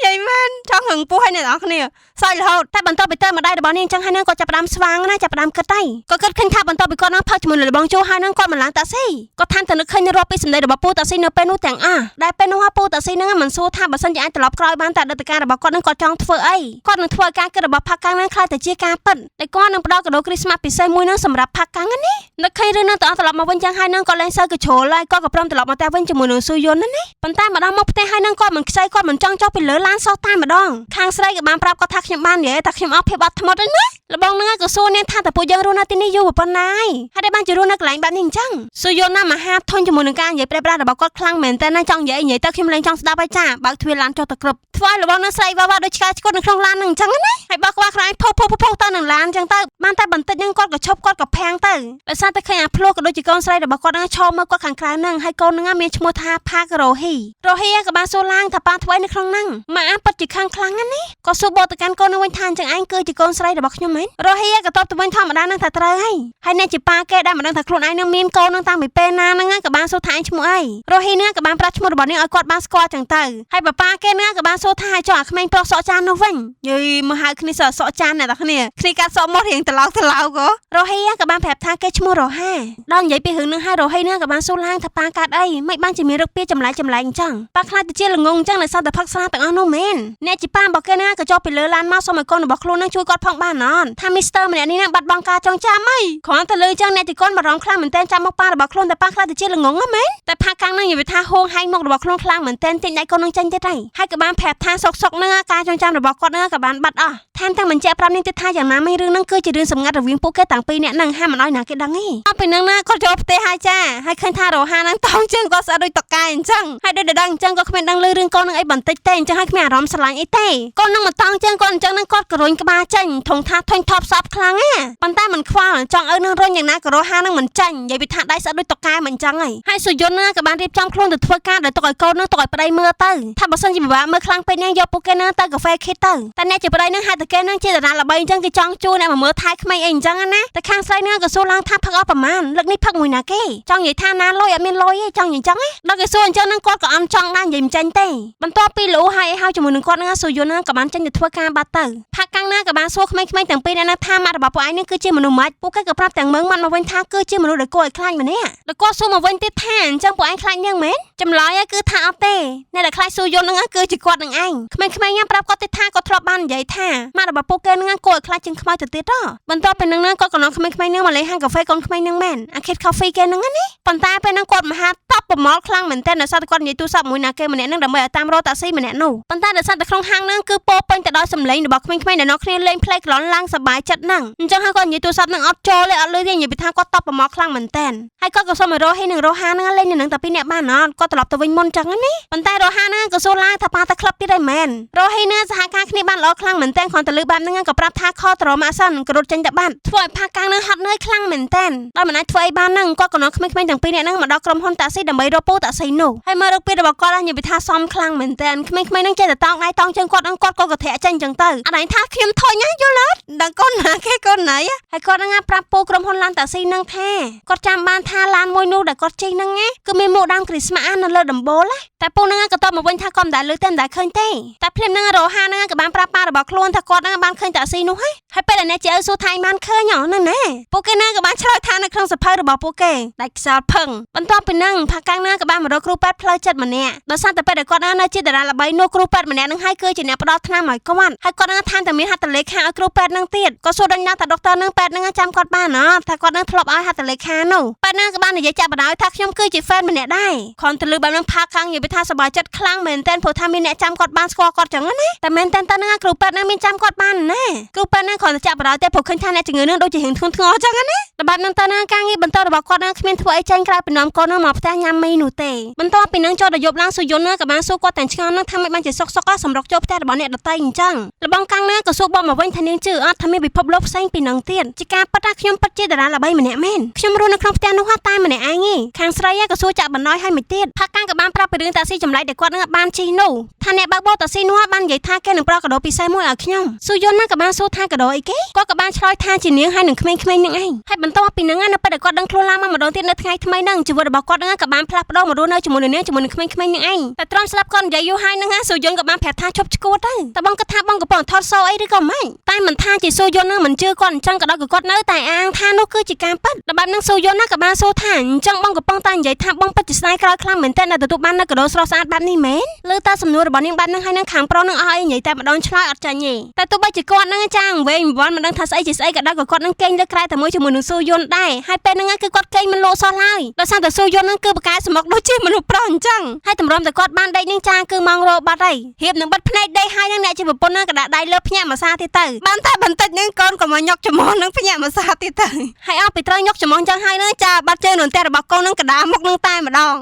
យាយមែនចង់ហឹងពោះឲ្យអ្នកនរគ្នាសើចរហូតតែបន្ទាប់ពីទៅម្ដាយរបស់នាងអញ្ចឹងហើយនឹងក៏ចាប់ផ្ដើមស្វាងណាចាប់ផ្ដើមគិតហើយក៏គិតឃើញថាបន្ទាប់ពីគាត់នឹងផឹកជាមួយនឹងលបងជូហើយនឹងគាត់មិនឡើងតាក់ស៊ីគាត់ថែមតែនឹកឃើញរាប់ពីសម្ដីរបស់ពូតាក់ស៊ីនៅពេលនោះទាំងអស់ដែលពេលនោះពូតាក់ស៊ីនឹងមិនសួរថាបើសិនជាអាចត្រឡប់ក្រោយបានតែអតីតកាលរបស់គាត់នឹងគាត់ចង់ធ្វើអីគាត់នឹងធ្វើឲ្យការគិតរបស់ផាក់កាំងនឹងក្លាយទៅជាការពិតដែលគាត់នឹងផ្ដល់កាដូគ្រីស្មាស់ពិសេសមួយនឹងសម្រាប់ផាក់កាំងណានឹកឃើញរឿងនឹងទាំងអស់ត្រឡប់មកវិញចឹងហើយនឹងក៏លែងសូវកជ្រុលហើយគាត់ក៏ព្រមត្រឡប់មកផ្ទះវិញជាមួយនឹងស៊ូយុនណាប៉ុន្តែមកដល់មុខផ្ទះហើយនឹងគាត់មិនខ្ចីគាត់មិនចង់ចុះពីលើឡានសោះតែម្ដងខាងស្រីក៏បានប្រាប់គាត់ថាខ្ញុំបាននិយាយថាខ្ញុំអស់ភាពអត់ធ្មត់ហើយណាលបងនឹងក៏សួរនាងថាតើពួកយើងរស់នៅទីនេះយូរប៉ុណ្ណាហើយហើយបានជារស់នៅកន្លែងបែបនេះអញ្ចឹងស៊ូយុនណាមហាធុញជាមួយនឹងការនិយាយប្រេះប្រាស់របស់គាត់ខ្លាំងមែនតើណាចង់និយាយនិយាយទៅខ្ញុំលែងចង់ស្ដាប់ហើយចាបើកទ្វារឡានចុះទៅគ្រប់ធ្វើឲ្យលបងនឹងស្រីវ៉ាវ៉ាដូចឆ្កែឆ្កួតនៅក្នុងឡាននឹងអញ្ចឹងណាហើយបើក្បាលខ្លាញ់ផុសផុសផុសទៅនឹងឡានអញ្ចឹងទៅបានតែបន្តិចនឹងគាត់ក៏ឈប់គាត់ក៏ភាំងទៅដោយសារតែឃើញអាភ្លោះក៏ដូចជាកូនស្រីរបស់គាត់នឹងឈរមើលគាត់ខាងក្រៅនឹងហើយកូននឹងមានឈ្មោះថាផាករ៉ូហ៊ីរ៉ូហ៊ីក៏បានសួរឡើងថាប៉ាធ្វើអីនៅក្នុងហ្នឹងម៉ាក់ពិតជាខឹងខ្លាំងណាស់នេះក៏សួរបកទៅកាន់កូននឹងវិញថាអញ្ចឹងឯងគឺជាកូនស្រីរបស់ខ្ញុំមែនរ៉ូហ៊ីក៏តបទៅវិញធម្មតានឹងថាត្រូវហើយហើយអ្នកជាប៉ាគេដែលមិនដឹងថាខ្លួនឯងនឹងមានកូននឹងតាំងពីពេលណាហ្នឹងក៏បានសួរថាឯងឈ្មោះអីរ៉ូហ៊ីនឹងក៏បានប្រាប់ឈ្មោះរបស់នាងឲ្យគាត់បានស្គាល់ចឹងទៅហើយប៉ាប៉ាគេនឹងក៏បានសួរថាឲ្យចុះអាក្មេងប្រុសសក់ចាននោះវិញយីមកហៅគ្នាសក់សក់ចានអ្នកទាំងគ្នាគ្នាកាត់សក់មករៀងត្រឡោកត្រឡោករ៉ូហ៊ីក៏បានប្រាប់ថាគេឈ្មោះរ៉ូហាដល់និយាយពីរឿងនឹងហើយរ៉ូហ៊ីនឹងក៏បានសួរឡើងថាប៉ាកាត់អីមិនបានជាមានរឹកពីចម្លែកចម្លែកអញ្ចឹងប៉ាខ្លាចទៅជាល្ងងអញ្ចឹងដោយសារតែផឹកស្រាទាំងអស់នោះមែនអ្នកជាប៉ារបស់គេណាក៏ចុះពីលើឡានមកសុំឲ្យកូនរបស់ខ្លួននឹងជួយគាត់ផងបានអត់ថាមីស្ទ័រម្នាក់នេះនឹងបាត់បង់ការចងចាំហីគ្រាន់តែលើចឹងអ្នកជាកូនបារម្ភខ្លាំងមែនទែនចាំមកប៉ារបស់ខ្លួនតែប៉ាខ្លាចទៅជាល្ងងហ៎មែនតែផាកាំងនឹងនិយាយថាហួងហែងមុខរបស់ខ្លួនខ្លាំងមែនទែនទាញដៃកូននឹងចេញទៀតហើយហើយក៏បានប្រាប់ថាសុកសុកនឹងការចងចាំរបស់គាត់នឹងក៏បានបាត់អស់ថែមទាំងបញ្ជាក់ប្រាប់នាងទៀតថាយ៉ាងណាមិញរឿងហ្នឹងគឺជារឿងសម្ងាត់រវាងពួកគេទាំងពីរនាក់ហ្នឹងហាមមិនឲ្យណាគេដឹងទេអត់ពីហ្នឹងណាគាត់ចូលផ្ទះហើយចាហើយឃើញថារ៉ូហាហ្នឹងតោងជើងគាត់ស្អាតដូចតកែអញ្ចឹងហើយដូចដឹងអញ្ចឹងក៏គ្មានដឹងលឺរឿងកូននឹងអីបន្តិចទេអញ្ចឹងហើយគ្មានអារម្មណ៍ស្រឡាញ់អីទេកូននឹងមកតោងជើងគាត់អញ្ចឹងហ្នឹងគាត់ក៏រុញក្បាលចេញធំថាធុញថប់សពខ្លាំងណាប៉ុន្តែមិនខ្វល់ចង់ឲ្យនឹងរុញយ៉ាងណាក៏រ៉ូហានឹងមិនចាញ់និយាយពីថាដៃស្អាតដូចតកែមិនអញ្ចឹងហើយហើយសុយន្តណាក៏បានរៀបចំខ្លួនទៅធ្វើការដោយទុកឲ្យកូននឹងទុកឲ្យប្តីមើលទៅថាបើសិនជាពិបាកមើលខ្លាំងពេកនឹងយកពួកគេនឹងទៅកាហ្វេខិតទៅតែអ្នកជាប្តីនឹងហៅតែគេនឹងជាតារាល្បីអញ្ចឹងគេចង់ជួអ្នកមកមើលថែក្មេងអីអញ្ចឹងណាតែខាងស្រីនឹងក៏សួរឡើងថាផឹកអស់ប្រមាណលើកនេះផឹកមួយណាគេចង់និយាយថាណាលុយអត់មានលុយទេចង់និយាយអញ្ចឹងណាដល់គេសួរអញ្ចឹងនឹងគាត់ក៏អន់ចង់ដែរនិយាយមិនចេញទេបន្ទាប់ពីលូហើយហើយជាមួយនឹងគាត់នឹងសុយន្តនឹងក៏បានចេញទៅធ្វើការបាត់ទៅផាកកាំងណាក៏បានសួរក្មេងៗទាំងពីរនាក់នឹងថាម៉ាក់របស់ពួកឯងនឹងគឺជាមនុស្សម៉េចពួកគេក៏ប្រាប់ទាំងមើងមាត់មកវិញថាគឺជាមនុស្សដែលគួរឲ្យខ្លាចម្នាក់ដល់គាត់សួរមកវិញទៀតថាអញ្ចឹងពួកឯងខ្លាចនាងមែនចម្លើយគឺថាអត់ទេអ្នកដែលខ្លាចស៊ូយន្តនឹងគឺជាគាត់នឹងឯងក្មេងៗញ៉ាំប្រាប់គាត់ទៀតថាគាត់ធ្លាប់បាននិយាយថាម៉ាក់របស់ពួកគេនឹងគួរឲ្យខ្លាចជាងខ្មោចទៅទៀតបន្ទាប់ពីនឹងគាត់ក៏នាំក្មេងៗនឹងមកលេងហាងកាហ្វេកូនក្មេងនឹងមែនអាខិត coffee គេនឹងណាប៉ុន្តែពេលហ្នឹងគាត់មហាតបប្រមល់ខ្លាំងមែនទែនដោយសារតែគាត់និយាយទូរស័ព្ទមួយណាគេម្នាក់ហ្នឹងដើម្បីឲ្យតាមរកតាក់ស៊ីម្នាក់នោះប៉ុន្តែដោយសារតែក្នុងហាងហ្នឹងគឺពោពេញទៅដោយសម្លេងរបស់ក្មេងៗដែលនាំគ្នាលេង playground ឡើងសប្បាយចិត្តហ្នឹងអញ្ចឹងហើយគាត់និយាយទូរស័ព្ទហ្នឹងអត់ចូលទេអត់លឺទេនិយាយពីថាគាត់តបប្រមល់ខ្លាំងមែនទែនហើយគាត់ក៏សុំឲ្យរ៉ូហ៊ីនិងរ៉ូហាហ្នឹងលេងនៅនឹងតែពីរនាក់បានអត់គាត់ត្រឡប់ទៅវិញមុនចឹងណាប៉ុន្តែរ៉ូហាហ្នឹងក៏សួរឡើងថាប៉ាទៅក្លឹបទៀតហើយមែនរ៉ូហ៊ីហ្នឹងសហការគ្នាបានល្អខ្លាំងមែនទែនគ្រាន់តែលឺបែបហ្នឹងក៏ប្រាប់ថាខត្រម៉ាក់សិនក៏រត់ចេញទៅបាត់ធ្វើឲ្យផាកាំងហ្នឹងហត់នឿយខ្លាំងមែនទែនដោយមិនអាចធ្វើអីបានហ្នឹងគាត់ក៏នាំក្មេងៗទាំងពីរនាក់ហ្នឹងមកដល់ក្រុមហ៊ុនតាក់ស៊ីដើម្បីរកពូតាក់ស៊ីនោះហើយមើលរកពីរបស់គាត់និយាយពីថាសមខ្លាំងមែនទែនក្មេងៗហ្នឹងចេះតែតោងដៃតោងជើងគាត់ហ្នឹងគាត់ក៏កធាក់ចេញចឹងទៅអត់ឯងថាខ្ញុំធុញណាយល់អត់ដឹងកូនណាគេកូនណៃហើយគាត់ហ្នឹងប្រាប់ពូក្រុមហ៊ុនឡានតាក់ស៊ីហ្នឹងថាគាត់ចាំបានថាឡានមួយនោះដែលគាត់ជិះហ្នឹងណាគឺមានមួកដើមគ្រីស្មាស់នៅលើដំបូលតែពូហ្នឹងក៏តបមកវិញថាគាត់មិនដែលលើទេមិនដែលឃើញទេតែភ្លាមហ្នឹងរ៉ូហាហ្នឹងក៏បានប្រាប់ប៉ារបស់ខ្លួនថាគាត់ហ្នឹងបានឃើញតាក់ស៊ីនោះហើយហើយពេលដែលអ្នកជាឪសួរថាឯងបានឃើញហ៎ហ្នឹងណាពួកគេហ្នឹងក៏បានឆ្លើយថានៅក្នុងសភៅរបស់ពួកគេដាច់ខ្សោផឹងបន្ទាប់ពីហ្នឹងផាកាំងណាក៏បានមករកគ្រូពេទ្យផ្លូវចិត្តម្នាក់ដោយសារតែពេលដែលគាត់នៅជាតារាល្បីនោះគ្រូពេទ្យម្នាក់ហ្នឹងហើយគឺជាអ្នកផ្ដល់ថ្នាំឲ្យគាត់ហើយគាត់ហ្នឹងថែមតែមានហត្ថលេខាឲ្យគ្រូពេទ្យហ្នឹងទៀតក៏សួរដល់ណាថាដុកទ័រហ្នឹងពេទ្យហ្នឹងចាំគាត់បានអត់ថាគាត់ហ្នឹងធ្លាប់ឲ្យហត្ថលេខានោះពេទ្យហ្នឹងក៏បាននិយាយចាប់បណ្ដោយថាខ្ញុំគឺជា fan ម្នាក់ដែរគ្រាន់តែលឺបែបហ្នឹងផាកាំងនិយាយថាសប្បាយចិត្តខ្លាំងមែនទែនព្រោះថាមានអ្នកចាំគាត់បានស្គាល់គាត់ចឹងណាតែមែនទែនទៅហ្នឹងគ្រូពេទ្យហ្នឹងមានចាំគាត់បានណាគ្រូពេទ្យហ្នឹងគ្រាន់តែចាប់បណ្ដោយទេព្រោះឃើញថាអ្នកជំងឺហ្នឹងដូចជារៀងធ្ងន់ធ្ងរចឹងណាដល់បែបហ្នឹងទៅណាការងារបន្តរបស់គាត់ហ្នឹងគ្មានធ្វើអីចេញក្រៅពីនាំកូនហ្នឹងមកផ្ទះញ៉ាំមីនោះទេបន្ទាប់ពីហ្នឹងចូលដល់យប់ឡើងស៊ូយុនហ្នឹងក៏បានសួរគាត់ទាំងឆ្ងល់ហ្នឹងថាមិនបានជាសុកសុកសម្រុកចូលផ្ទះរបស់អ្នកដទៃអញ្ចឹងលបងកាំងណាក៏សួរបកមកវិញថានាងជឿអត់ថាមានពិភពលោកផ្សេងពីហ្នឹងទៀតជាការពិតថាខ្ញុំពិតជាតារាល្បីម្នាក់មែនខ្ញុំរស់នៅក្នុងផ្ទះនោះតែម្នាក់ឯងឯងខាងស្រីក៏សួរចាក់បណ្ដោយឲ្យមួយទៀតផាក់កាំងក៏បានប្រាប់ពីរឿងតាក់ស៊ីចម្លែកដែលគាត់នឹងបានជិះនោះថាអ្នកបើកបរតាក់ស៊ីនោះបាននិយាយថាគេនឹងប្រកាដូពិសេសមួយឲ្យខ្ញុំ ស៊ូយុនណាក៏បានសួរថាកាដូអីគេគាត់ក៏បានឆ្លើយថាជានាងហើយនឹងក្មេងៗនឹងឯងហើយបន្ទាប់ពីហ្នឹងនៅពេលដែលគាត់ដឹងខ្លួនឡើងមកម្ដងទៀតនៅថ្ងៃថ្មីហ្នឹងជីវិតរបស់គាត់ហ្នឹងក៏បានផ្លាស់ប្ដូរមករស់នៅជាមួយនឹងនាងជាមួយនឹងក្មេងៗនឹងឯងតែទ្រាំស្ដាប់គាត់និយាយយូរហើយហ្នឹងស៊ូយុនក៏បានប្រាប់ថាឈប់ឈួតទៅតែបងគិតថាបងកំពុងថតសូអីឬក៏ម៉េចតែមិនថាជាស៊ូយុនហ្នឹងមិនជឿគាត់អញ្ចឹងក៏ដោយក៏គាត់នៅតែអាងថានោះគឺជាការពិតដល់បែបហ្នឹងស៊ូយុនណាក៏បានសួរថាអញ្ចឹងបងកំពុងតែនិយាយថាបងពិតជាស្ដាយក្រោយខ្លាំងមែនទែនដែលទទួលបាននៅកាដូស្រស់ស្អាតបែបនេះមែនលើតាសំណួររបស់នាងបែបហ្នឹងហើយនឹងខាងប្រុសនឹងអស់អីនិយាយតែម្ដងឆ្លើយអត់ចាញ់ទេតែទោះបីជាគាត់ហ្នឹងចាងវែងវ័នមិនដឹងថាស្អីជាស្អីក៏ដោយក៏គាត់នឹងកេងលើក្រែតែមួយជាមួយនឹងស៊ូយុនដែរហើយពេលហ្នឹងគឺគាត់កេងមិនលក់សោះឡើយដោយសារតែស៊ូយុនហ្នឹងគឺបកកែសមុកដូចជាមនុស្សប្រុសអញ្ចឹងហើយតម្រុំតែគាត់បានដេកនឹងចាគឺម៉ោងរបាត់ហើយរៀបនឹងបិទភ្នែកដេកហើយនឹងអ្នកជាប្រពន្ធហ្នឹងក៏ដាក់ដៃលើភ្ញាក់មួយសាទៀតទៅបានតែបន្តិចហ្នឹងកូនក៏មកញុកច្មោះនឹងភ្ញាក់មួយសាទៀតទៅហើយអស់ពីត្រូវញុកច្មោះអញ្ចឹងហើយហ្នឹងចាបាត់ជើងនៅផ្ទះរបស់កូនហ្នឹងកដាមុខនឹងតែម្ដង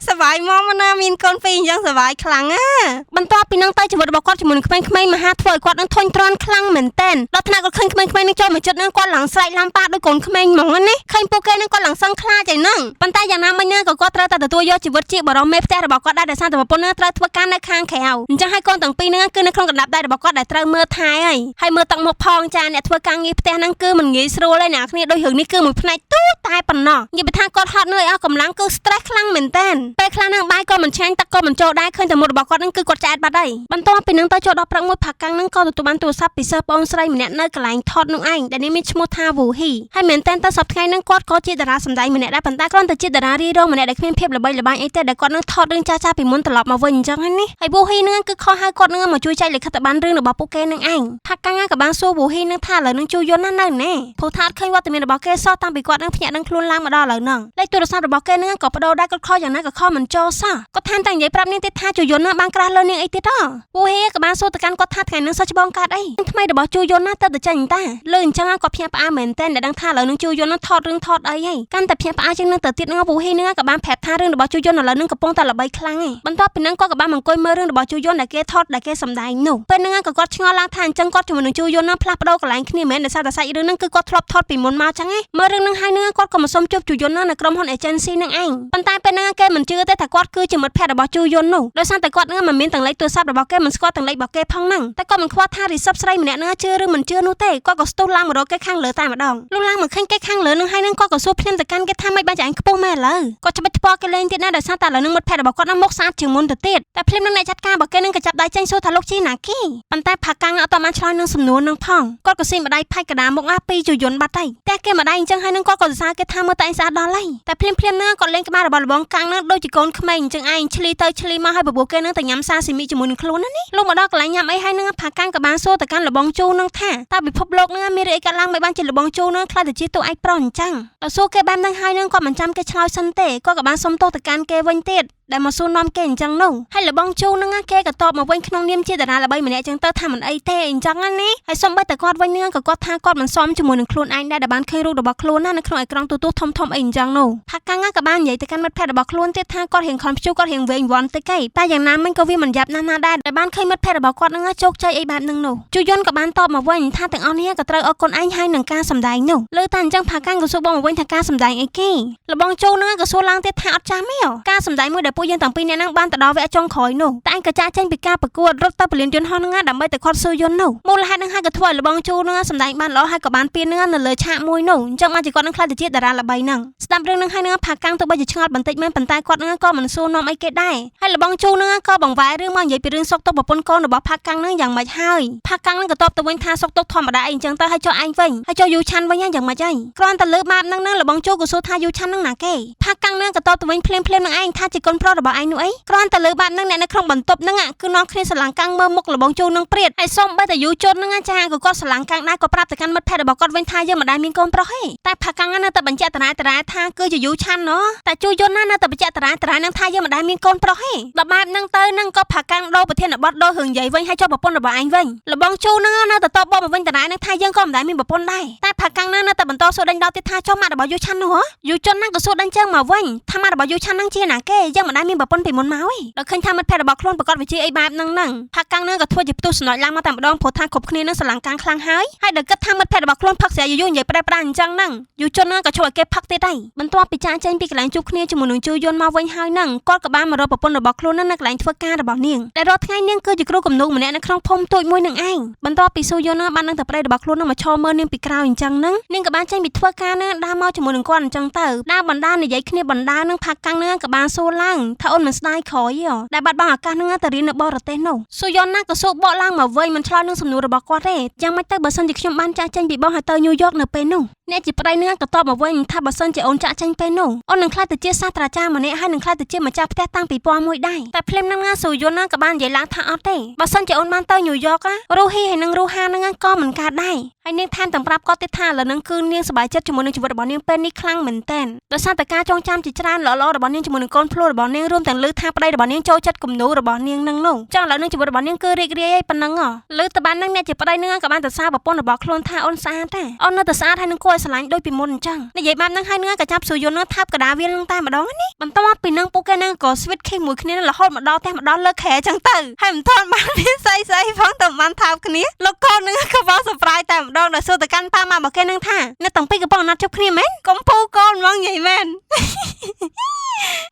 សប្បាយមកណាមានកូនពីរអញ្ចឹងសប្បាយខ្លាំងណាបន្ទាប់ពីនឹងទៅជីវិតរបស់គាត់ជាមួយនឹងក្មេងៗមហាធ្វើឲ្យគាត់នឹងធុញទ្រាន់ខ្លាំងមែនទែនដល់ថ្នាក់គាត់ឃើញក្មេងៗនឹងចូលមកចិត្តនឹងគាត់ឡើងស្រែកឡាំប៉ាដូចកូនក្មេងហ្មងណាឃើញពួកគេនឹងគាត់ឡើងសឹងខ្លាចឯហ្នឹងប៉ុន្តែយ៉ាងណាមិញណាក៏គាត់ត្រូវតែទទួលយកជីវិតជាបរិមេផ្ទះរបស់គាត់ដែរដោយសារតែប្រពន្ធនឹងត្រូវធ្វើការនៅខាងក្រៅអញ្ចឹងហើយកូនទាំងពីរនឹងគឺនៅក្នុងកណ្ដាប់ដៃរបស់គាត់ដែលត្រូវមើលថែហើយហើយមើលទឹកមុខផងចាអ្នកធ្វើការងារផ្ទះហ្នឹងគឺមិនងាយស្រួលទេអ្នកគ្នាដូចរឿងនេះគឺមួយផ្នែកទូចតែប៉ុណ្ណោះនិយាយថាគាត់ហត់នឿយអស់កម្លាំងគឺ stress ខ្លាំងមែនតើពេលខ្លះនឹងបាយក៏មិនឆ្ងាញ់ទឹកក៏មិនចូលដែរឃើញតែមុខរបស់គាត់នឹងគឺគាត់ឆ្អែតបាត់ហើយបន្ទាប់ពីនឹងទៅចូលដល់ព្រឹកមួយផាកាំងនឹងក៏ទទួលបានទូរស័ព្ទពីសិស្សបងស្រីម្នាក់នៅកន្លែងថតនោះឯងដែលនេះមានឈ្មោះថាវូហ៊ីហើយមែនតើទៅសប្តាហ៍ថ្ងៃនឹងគាត់ក៏ជាតារាសម្ដែងម្នាក់ដែរប៉ុន្តែគ្រាន់តែជាតារារីរងម្នាក់ដែលគ្មានភាពល្បីល្បាញអីទេដែលគាត់នឹងថតរឿងចាស់ៗពីមុនត្រឡប់មកវិញអញ្ចឹងណាហើយវូហ៊ីនឹងគឺខុសហៅគាត់នឹងមកជួយចែកលិខិតប័ណ្ណរឿងរបស់ពួកគេនឹងឯងផាកាំងក៏បានសួរវូហ៊ីនឹងថាឥឡូវនឹងជួយយន្តណានៅណែព្រោះថាអត់ឃើញវត្តមានរបស់គេសោះតាំងពីគាត់នឹងភ្ញាក់នឹងខ្លួនឡើងមកដល់ឥឡូវហ្នឹងលេខទូរស័ព្ទរបស់គេនឹងក៏បដូរដែរគាត់ខលយ៉ាងណាក៏ខលមិនចូលសោះគាត់ថែមទាំងនិយាយប្រាប់នាងទៀតថាជួយយន្តណាបានក្រាស់លើនាងអីទៀតហ៎វូហ៊ីក៏បានសួរទៅកាន់គាត់ថាថ្ងៃនឹងសិស្សច្បងកាត់អីថ្មីរបស់ជួយយន្តណាទៅតែចាញ់តាលើអញ្ចឹងគាត់ភ្ញាក់ផ្អើលមែនតើដែលដឹងថាឥឡូវនឹងជួយយន្តនឹងថតរឿងថតអីហីកាន់តែភ្ញាក់ផ្អើលជាងនឹងទៅទៀតនឹងវូហ៊ីនឹងក៏បានប្រាប់ថារឿងរបស់ជួយយន្តឥឡូវនឹងកំពុងតែល្បីខ្លាំងឯងបន្ទាប់ពីនឹងគាត់ក៏បានអង្គុយមើលរឿងរបស់ជួយយន្តដែលគេថតដែលគេសម្ដែងនោះពេលហ្នឹងក៏គាត់ឆ្ងល់ឡើងថាអញ្ចឹងគាត់ជាមួយនឹងជួយយន្តនឹងផ្លាស់ប្ដូរកន្លែងគ្នាមែនដោយសារតែសាច់រឿងហ្នឹងគឺគាត់ធ្លាប់ថតពីមុនមកចឹងឯងមើលរឿងហ្នឹងហើយនឹងគាត់ក៏មកសុំជួបជួយយន្តនឹងនៅក្រុមហ៊ុន agency នឹងឯងប៉ុន្តែពេលហ្នឹងគេមិនជឿទេថាគាត់គឺជាមិត្តភក្តិរបស់ជួយយន្តនោះដោយសារតែគាត់នឹងមិនមានទាំងលេខទូរស័ព្ទរបស់គេមិនស្គាល់ទាំងលេខរបស់គេផងហ្នឹងតែគាត់មិនខ្វល់ថា recep ស្រីម្នាក់ហ្នឹងជឿឬមិនជឿនោះទេគាត់ក៏ស្ទុះឡើងមករកគេខាងលើតែម្ដងលុះឡើងមកឃើញគេខាងលើនឹងហើយនឹងគាត់ក៏សួរភ្លាមទៅកាន់គេថាមិនបានចាអញខ្ពស់មែនឥឡូវគាត់ច្បាច់ថ្ពាល់គេលេងទៀតណាដោយសារតែឥឡូវនឹងមិត្តភក្តិរបស់គាត់នឹងមុខស្អាតជាងមុនទៅទៀតតែភ្លាមនឹងអ្នកចាត់ការរបស់គេនឹងក៏ចាប់ដៃចេញសួរថាលោកជីណាគេប៉ុន្តែផាកាំងអត់បានឆ្លើយនឹងសំណួរនឹងផងគាត់ក៏ស៊ីម្ដាយផាច់កដាមុខអាពីជយន្តបាត់ហើយតែគេម្ដាយអញ្ចឹងហើយនឹងគាត់ក៏សរសើរគេថាមើលតែឯងស្អាតដល់ហើយតែភ្លាមភ្លាមនឹងគាត់លេងក្បាលរបស់លបងកាំងនឹងដូចជាកូនក្មេងអញ្ចឹងឯងឆ្លីទៅឆ្លីមកហើយបបួលគេនឹងទៅញ៉ាំសាស៊ីមីជាមួយនឹងខ្លួនណានេះលុះមកដល់កន្លែងញ៉ាំអីហើយនឹងផាកាំងក៏បានសួរទៅកាន់លបងជូនឹងថាតើពិភពលោកនឹងមានរឿងអីកើតឡើងមិនបានជាលបងជូនឹងខ្លាចទៅជាតួឯកប្រុសអញ្ចឹងដល់សួរគេបែបនឹងហើយនឹងគាត់មិនចាំគេឆ្លើយសិនទេគាត់ក៏បានសុំទោសទៅកាន់គេវិញទៀតដែលមកសួរនាំគេអញ្ចឹងនោះហើយលបងជូនឹងគេក៏តបមកវិញក្នុងនាមជាតារាល្បីម្នាក់អញ្ចឹងទៅថាមិនអីទេអញ្ចឹងណាហើយសុំបីតែគាត់វិញនឹងក៏គាត់ថាគាត់មិនសមជាមួយនឹងខ្លួនឯងដែរដែលបានឃើញរូបរបស់ខ្លួនណានៅក្នុងអេក្រង់ទូទស្សន៍ធំធំអីអញ្ចឹងនោះផាកាំងក៏បាននិយាយទៅកាន់មិត្តភក្តិរបស់ខ្លួនទៀតថាគាត់រៀងខំព្យូគាត់រៀងវែងវាន់តិចឯងតែយ៉ាងណាមិញក៏វាមិនយ៉ាប់ណាស់ណាដែរដែលបានឃើញមិត្តភក្តិរបស់គាត់នឹងជោគជ័យអីបែបនឹងនោះជូយុនក៏បានតបមកវិញថាទាំងអស់នេះក៏ត្រូវអរគុណឯងហើយនឹងការសម្ដែងនោះលើតែអញ្ចឹងផាកាំងក៏សួរបងមកវិញថាការសម្ដែងអីគេលបងជូនឹងក៏សួរឡើងទៀតថាអត់ចាំទេការសម្ដែងមួយដែលពួកយើងទាំងពីរនាក់ហ្នឹងបានទៅដល់វគ្គចុងក្រោយនោះតែឯងក៏ចាក់ចេញពីការប្រកួតរត់ទៅពលានយន្តហោះហ្នឹងដើម្បីទៅខាត់ស៊ូយន្តនោះមូលហេតុហ្នឹងហើយក៏ធ្វើឲ្យលបងជូហ្នឹងសម្ដែងបានល្អហើយក៏បានពានហ្នឹងនៅលើឆាកមួយនោះអញ្ចឹងបានជាគាត់នឹងខ្លាចទៅជាតារាល្បីហ្នឹងស្ដាប់រឿងហ្នឹងហើយនឹងផាកាំងទោះបីជាឆ្ងល់បន្តិចមែនប៉ុន្តែគាត់ហ្នឹងក៏មិនសួរនាំអីគេដែរហើយលបងជូហ្នឹងក៏បង្វែររឿងមកនិយាយពីរឿងសុកទុកប្រពន្ធកូនរបស់ផាកាំងហ្នឹងយ៉ាងម៉េចហើយផាកាំងហ្នឹងក៏តបទៅវិញថាសុកទុកធម្មតាអីអញ្ចឹងទៅហើយចុះឯងវិញហើយចុះយូឆាន់វិញយ៉ាងម៉េចហើយគ្រាន់តែលើបាបហ្នឹងហ្នឹងលបងជូក៏សួរថាយូឆាន់ហ្នឹងណាគេផាកាំងហ្នឹងក៏តបទៅវិញភ្លាមភ្លាមនឹងឯងថាជាកូនប្រុសរបស់ឯងនោះអីគ្រាន់តែលើបាបហ្នឹងអ្នកនៅក្នុងបន្ទប់ហ្នឹងគឺនាំគ្នាស្រឡាំងកាំងមើលមុខលបងជូនឹងព្រាតហើយសុំបីតែយូជុនហ្នឹងចាក៏គាត់ស្រឡាំងកាំងដែរក៏ប្រាប់ទៅកាន់មិត្តភក្តិរបស់គាត់វិញថាយើងមិនដែលមានកូនប្រុសទេតែផាកាំងនៅតែបញ្ជាក់តារាតារាថាគឺជាយូឆាន់ណោះតែជូយុនណានៅតែបញ្ជាក់តារាតារានឹងថាយើងមិនដែលមានកូនប្រុសទេដល់បែបហ្នឹងទៅហ្នឹងក៏ផាកាំងដូរប្រធានបទដូររឿងនិយាយវិញហើយចុះប្រពន្ធរបស់ឯងវិញលបងជូហ្នឹងនៅតែតបបមកវិញតារានឹងថាយើងក៏មិនដែលមានប្រពន្ធដែរតែផាកាំងនៅតែបន្តសួរដេញដោលទៀតថាចុះម៉ាក់របស់យូឆាន់នោះហ៎យូជុនហ្នឹងក៏សួរដេញជើងមកវិញថាម៉ាក់របស់យូឆាន់ហ្នឹងជាណាគេយើងមិន មិនដែលមានប្រពន្ធពីមុនមកទេដល់ឃើញថាមិត្តភក្តិរបស់ខ្លួនប្រកាសវិជាអីបែបហ្នឹងហ្នឹងផាកាំងហ្នឹងក៏ធ្វើជាផ្ទុះសំណោចឡើងមកតែម្ដងព្រោះថាគ្រប់គ្នានឹងស្រឡាំងកាំងខ្លាំងហើយហើយដល់គិតថាមិត្តភក្តិរបស់ខ្លួនផឹកស្រាយយូរៗនិយាយប្រែប្រាអញ្ចឹងហ្នឹងយូជនហ្នឹងក៏ជួយឲ្យគេផឹកទៀតដែរបន្ទាប់ពីចាកចេញពីកន្លែងជួបគ្នាជាមួយនឹងជូយុនមកវិញហើយហ្នឹងគាត់ក៏បានមករកប្រពន្ធរបស់ខ្លួននៅកន្លែងធ្វើការរបស់នាងដែលរាល់ថ្ងៃនាងគឺជាគ្រូគំនូរម្នាក់នៅក្នុងភូមិតូចមួយនឹងឯងបន្ទាប់ពីស៊ូយុនហ្នឹងបាននឹងតែប្តីរបស់ខ្លួននឹងមកឈរមើលនាងពីក្រោយអញ្ចឹងហ្នឹងនាងក៏បានចេញពីធ្វើការហ្នឹងដើរមកជាមួយនឹងគាត់អញ្ចឹងទៅដើរបណ្ដានិយាយគ្នាបណ្ដានឹងផាកាំងហ្នឹងក៏បានសួរឡើងថាអូនមិនស្ដាយក្រោយទេដែលបាត់បង់ឱកាសហ្នឹងទៅរៀននៅបរទេសនោះស៊ូយុនណាក៏សួរបកឡើងមកវិញមិនឆ្លើយនឹងសំណួររបស់គាត់ទេយ៉ាងម៉េចទៅបើសិនជាខ្ញុំបានចាក់ចេញពីបងហើយទៅញូវយ៉កនៅពេលនោះអ្នកជាប្តីនឹងក៏តបមកវិញថាបើសិនជាអូនចាក់ចេញពេលនោះអូននឹងក្លាយទៅជាសាស្ត្រាចារ្យម្នាក់ហើយនឹងក្លាយទៅជាម្ចាស់ផ្ទះតាំងពីពណ៌មួយដែរតែភ្លាមនឹងណាស៊ូយុនណាក៏បាននិយាយឡើងថាអត់ទេបើសិនជាអូនបានទៅញូវយ៉ករូហ៊ីហើយនឹងរូហានឹងក៏មិនកើតដែរហើយនាងថែមទាំងប្រាប់គាត់ទៀតថាឥឡូវនឹងគឺនាងសប្បាយចិត្តជាមួយនឹងជីវិតរបស់នាងពេលនេះខ្លាំងមែនទែនដោយសារតែការចងចាំជាច្រើនល្អៗរបស់នាងជាមួយនឹងកូនភ្លោះរបស់នាងរួមទាំងឮថាប្តីរបស់នាងចូលចិត្តគំនូររបស់នាងនឹងនោះចង់ឥឡូវនឹងជីវិតរបស់នាងគឺរីករាយហើយប៉ុណ្ណឹងឮទៅបាននឹងអ្នកជាប្តីនឹងក៏បានទៅសារប្រពន្ធរបស់ខ្លួនថាអូនស្អាតទេអូននៅតែស្អាតហើយនឹងគួរឲ្យស្រឡាញ់ដូចពីមុនអញ្ចឹងនិយាយបែបហ្នឹងហើយនឹងក៏ចាប់ស៊ូយុននឹងថាបកដាវានឹងតែម្ដងនេះបន្ទាប់ពីនឹងពួកគេនឹងក៏ sweet kiss មួយគ្នារហូតមកដល់ផ្ទះមកដល់លើខែអញ្ចឹងទៅហើយមិនទាន់បានមានស្អីស្អីផងតែបានថើបគ្នាលោកកូននឹងក៏មក surprise តែម្ដងដល់សួរទៅកាន់ប៉ាម៉ាក់របស់គេនឹងថានៅតាំងពីកំពុងណាត់ជប់គ្នាមែនកុំពូកូនហ្មងនិយាយមែន